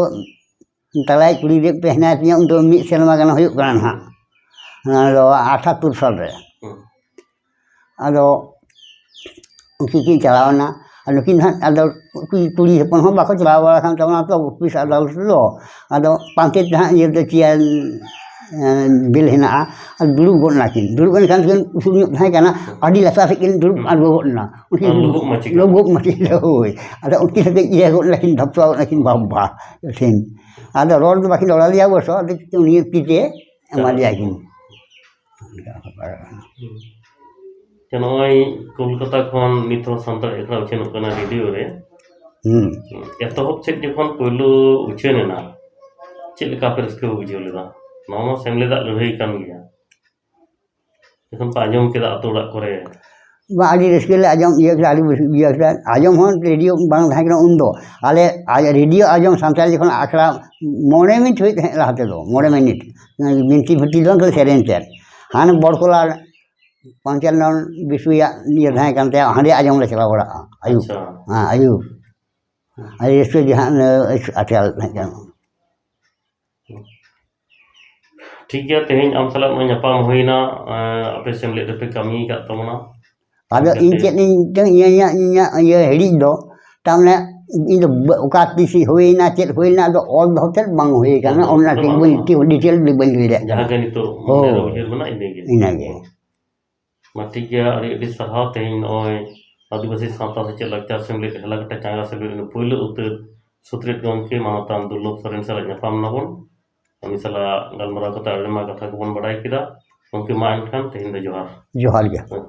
ᱛᱟᱞᱟᱭᱤᱡ ᱠᱩᱲᱤ ᱜᱤᱫᱽᱨᱟᱹ ᱯᱮ ᱦᱮᱱᱟᱭ ᱛᱤᱧᱟᱹ, ᱩᱱᱫᱚ ᱢᱤᱫ ᱥᱮᱨᱢᱟ ᱜᱟᱱ ᱦᱩᱭᱩᱜ ᱠᱟᱱᱟ ᱱᱟᱦᱟᱜ, ᱚᱱᱟ ᱫᱚ ᱟᱴᱷᱟᱛᱛᱳᱨ ᱥᱟᱞ ᱨᱮ᱾ ᱟᱫᱚ ᱩᱱᱠᱤᱱ ᱠᱤᱱ ᱪᱟᱞᱟᱣ ᱮᱱᱟ᱾ ᱟᱨ ᱱᱩᱠᱤᱱ ᱦᱟᱸᱜ, ᱟᱫᱚ ᱠᱩᱲᱤ, ᱠᱩᱲᱤ ᱦᱚᱯᱚᱱ ᱦᱚᱸ ᱵᱟᱠᱚ ᱪᱟᱞᱟᱣ ᱵᱟᱲᱟ ᱟᱠᱟᱱ ᱛᱟᱵᱚᱱᱟ ᱛᱚ ᱚᱯᱷᱤᱥ ᱟᱫᱟᱞᱚᱛ ᱨᱮᱫᱚ᱾ ᱟᱫᱚ ᱯᱟᱱᱛᱮ ᱛᱮ ᱦᱟᱸᱜ ᱤᱭᱟᱹ ᱫᱚ ᱪᱮᱭᱟᱨ, ᱮᱸ, ᱵᱮᱞ ᱦᱮᱱᱟᱜᱼᱟ᱾ ᱟᱨ ᱫᱩᱲᱩᱵ ᱜᱚᱫ ᱮᱱᱟ ᱠᱤᱱ᱾ ᱫᱩᱲᱩᱵ ᱮᱱ ᱠᱷᱟᱱ ᱠᱤᱱ ᱩᱥᱩᱞ ᱧᱚᱜ ᱛᱟᱦᱮᱸ ᱠᱟᱱᱟ, ᱟᱹᱰᱤ ᱞᱟᱛᱟᱨ ᱥᱮᱫ ᱠᱤᱱ ᱫᱩᱲᱩᱵ ᱟᱬᱜᱚ ᱜᱚᱫ ᱮᱱᱟ᱾ ᱩᱱᱠᱤᱱ ᱟᱨ ᱞᱩᱜᱩᱵ ᱢᱟᱹᱪᱤ ᱠᱤᱱ᱾ ᱞᱩᱜᱩᱵ ᱢᱟᱹᱪᱤ, ᱦᱳᱭ᱾ ᱟᱫᱚ ᱩᱱᱠᱤᱱ ᱦᱚᱸ ᱠᱟᱹᱡ ᱤᱭᱟᱹ ᱜᱚᱫ ᱮᱱᱟ ᱠᱤᱱ, ᱫᱷᱟᱯᱥᱟ ᱜᱚᱫ ᱮᱱᱟ ᱠᱤᱱ, ᱵᱟᱵᱟ ᱴᱷᱮᱱ᱾ ᱟᱫᱚ ᱨᱚᱲ ᱫᱚ ᱵᱟᱹᱠᱤᱱ ᱨᱚᱲ ᱟᱫᱮᱭᱟ ᱚᱵᱚᱥᱥᱚ, ᱟᱫᱚ ᱩᱱᱤ ᱛᱤ ᱛᱮ ᱮᱢᱟ ᱫᱮᱭᱟ ᱠᱤᱱ᱾ ᱡᱮ ᱱᱚᱜᱼᱚᱭ ᱠᱳᱞᱠᱟᱛᱟ ᱠᱷᱚᱱ ᱱᱤᱛ ᱦᱚᱸ ᱥᱟᱱᱛᱟᱲ ᱟᱠᱷᱲᱟ ᱩᱪᱷᱟᱹᱱᱚᱜ ᱠᱟᱱᱟ ᱨᱮᱰᱤᱭᱳ ᱨᱮ᱾ ᱦᱩᱸ᱾ ᱮᱛᱚᱦᱚᱵ ᱥᱮᱫ ᱡᱚᱠᱷᱚᱱ ᱯᱳᱭᱞᱳ ᱩᱪᱷᱟᱹᱱ ᱮᱱᱟ, ᱪᱮᱫ ᱞᱮᱠᱟ ᱟᱯᱮ ᱨᱟᱹᱥᱠᱟᱹ ᱯᱮ ᱵᱩᱡᱷᱟᱹᱣ ᱞᱮᱫᱟ? ᱱᱚᱣᱟ ᱢᱟ ᱥᱮᱢᱞᱮᱫᱟᱜ ᱞᱟᱹᱲᱦᱟᱹᱭ ᱠᱟᱱ ᱜᱮᱭᱟ᱾ ᱡᱚᱠᱷᱚᱱ ᱯᱮ ᱟᱸᱡᱚᱢ ᱠᱮᱫᱟ ᱟᱹᱛᱩ ᱚᱲᱟᱜ ᱠᱚᱨᱮ᱾ ᱵᱟᱝ, ᱟᱹᱰᱤ ᱨᱟᱹᱥᱠᱟᱹ ᱞᱮ ᱟᱸᱡᱚᱢ ᱤᱭᱟᱹ ᱠᱮᱫᱟ, ᱟᱹᱰᱤ ᱵᱮᱥ ᱤᱭᱟᱹ ᱠᱮᱫᱟ᱾ ᱟᱸᱡᱚᱢ ᱦᱚᱸ ᱨᱮᱰᱤᱭᱳ ᱵᱟᱝ ᱛᱟᱦᱮᱸ ᱠᱟᱱᱟ ᱩᱱᱫᱚ᱾ ᱟᱞᱮ ᱟᱡ ᱨᱮᱰᱤᱭᱳ ᱟᱸᱡᱚᱢ ᱥᱟᱱᱛᱟᱲ ᱡᱚᱠᱷᱚᱱ ᱟᱠᱷᱲᱟ ᱢᱚᱬᱮ ᱢᱤᱱᱤᱴ ᱦᱩᱭᱩᱜ ᱛᱟᱦᱮᱸᱫ ᱞᱟᱦᱟ ᱛᱮᱫᱚ, ᱢᱚᱬᱮ ᱢᱤᱱᱤᱴ᱾ ᱵᱤᱱᱛᱤ ᱯᱷᱤᱱᱛᱤ ᱫᱚ ᱥᱮᱨᱮᱧ ᱛᱮ᱾ ᱦᱟᱱᱮ ᱵᱚᱲᱠᱚᱞᱟ ᱯᱚᱧᱪᱟᱱᱱᱚ ᱵᱤᱥᱩᱭᱟᱜ ᱤᱭᱟᱹ ᱛᱟᱦᱮᱸ ᱠᱟᱱ ᱛᱟᱭᱟ, ᱦᱟᱸᱰᱮ ᱟᱸᱡᱚᱢ ᱞᱮ ᱪᱟᱞᱟᱣ ᱵᱟᱲᱟᱜᱼᱟ ᱟᱹᱭᱩᱵ᱾ ᱟᱪᱪᱷᱟ᱾ ᱦᱮᱸ, ᱟᱹᱭᱩᱵ᱾ ᱟᱹᱰᱤ ᱨᱟᱹᱥᱠᱟᱹ ᱜᱮ ᱦᱟᱸᱜ ᱟᱴᱠᱟᱨ ᱛᱟᱦᱮᱸ ᱠᱟᱱᱟ᱾ ᱴᱷᱤᱠ ᱜᱮᱭᱟ, ᱛᱮᱦᱮᱧ ᱟᱢ ᱥᱟᱞᱟᱜ ᱱᱚᱜᱼᱚᱭ ᱧᱟᱯᱟᱢ ᱦᱩᱭᱱᱟ, ᱮᱸ, ᱟᱯᱮ ᱥᱮᱢᱞᱮᱫ ᱨᱮᱯᱮ ᱠᱟᱹᱢᱤ ᱟᱠᱟᱫ ᱛᱟᱵᱚᱱᱟ᱾ ᱟᱫᱚ ᱤᱧ ᱪᱮᱫ ᱤᱧ ᱢᱤᱫᱴᱟᱝ ᱤᱭᱟᱹ, ᱤᱧᱟᱹᱜ, ᱤᱧᱟᱹᱜ ᱤᱭᱟᱹ ᱦᱤᱲᱤᱡ ᱫᱚ, ᱛᱟᱨᱢᱟᱱᱮ ᱤᱧ ᱫᱚ ᱵᱟ-, ᱚᱠᱟ ᱛᱤᱥ ᱦᱩᱭᱱᱟ, ᱪᱮᱫ ᱦᱩᱭᱱᱟ, ᱟᱫᱚ ᱚᱞ ᱫᱚᱦᱚ ᱛᱮᱫ ᱵᱟᱝ ᱦᱩᱭ ᱠᱟᱱᱟ, ᱚᱞ ᱫᱚᱦᱚ ᱚᱱᱟ ᱛᱮᱫ ᱴᱷᱤᱠ ᱵᱟᱝ ᱵᱟᱹᱧ, ᱦᱩᱭ ᱴᱷᱤᱠ ᱰᱤᱴᱮᱞ ᱫᱚ ᱵᱟᱹᱧ ᱞᱟᱹᱭ ᱫᱟᱲᱮᱭᱟᱜ ᱠᱟᱱᱟ᱾ ᱡᱟᱦᱟᱸ ᱜᱮ ᱱᱤᱛᱚᱜ ᱦᱳᱭ᱾ ᱢᱚᱱᱮᱨᱮ ᱩᱭᱦᱟᱹᱨ ᱢᱮᱱᱟᱜ, ᱤᱱᱟᱹᱜᱮ᱾ ᱤᱱᱟᱹᱜᱮ᱾ ᱢᱟ ᱴᱷᱤᱠ ᱜᱮᱭᱟ, ᱟᱹᱰᱤ ᱟᱹᱰᱤ ᱥᱟᱨᱦᱟᱣ᱾ ᱛᱮᱦᱮᱧ ᱱᱚᱜᱼᱚᱭ ᱟᱹᱫᱤᱵᱟᱹᱥᱤ ᱥᱟᱶᱛᱟ ᱥᱮᱪᱮᱫ ᱞᱟᱠᱪᱟᱨ ᱥᱮᱢᱞᱮᱫ ᱦᱮᱞᱟᱠᱟᱴᱟ ᱪᱟᱸᱜᱟ ᱥᱮᱢᱞᱮᱫ ᱨᱤᱱ ᱯᱩᱭᱞᱩ ᱩᱛᱟᱹᱨ ᱥᱩᱛᱨᱮᱛ ᱜᱚᱢᱠᱮ ᱢᱟᱱᱚᱛᱟᱱ ᱫᱩᱨᱞᱚᱵᱷ ᱥᱚᱨᱮᱱ ᱥᱟᱞᱟᱜ ᱧᱟᱯᱟᱢ ᱱᱟᱵᱚᱱ᱾ ᱩᱱᱤ ᱥᱟᱞᱟᱜ ᱜᱟᱞᱢᱟᱨᱟᱣ ᱠᱟᱛᱮ ᱟᱹᱰᱤ ᱟᱭᱢᱟ ᱠᱟᱛᱷᱟ ᱠᱚᱵᱚᱱ ᱵᱟᱰᱟᱭ ᱠᱮᱫᱟ᱾ ᱜᱚᱢᱠᱮ, ᱢᱟ ᱮᱱᱠᱷᱟᱱ ᱛᱮᱦᱮᱧ ᱫᱚ ᱡᱚᱦᱟᱨ᱾ ᱡᱚᱦᱟᱨ ᱜᱮ᱾ ᱦᱮᱸ᱾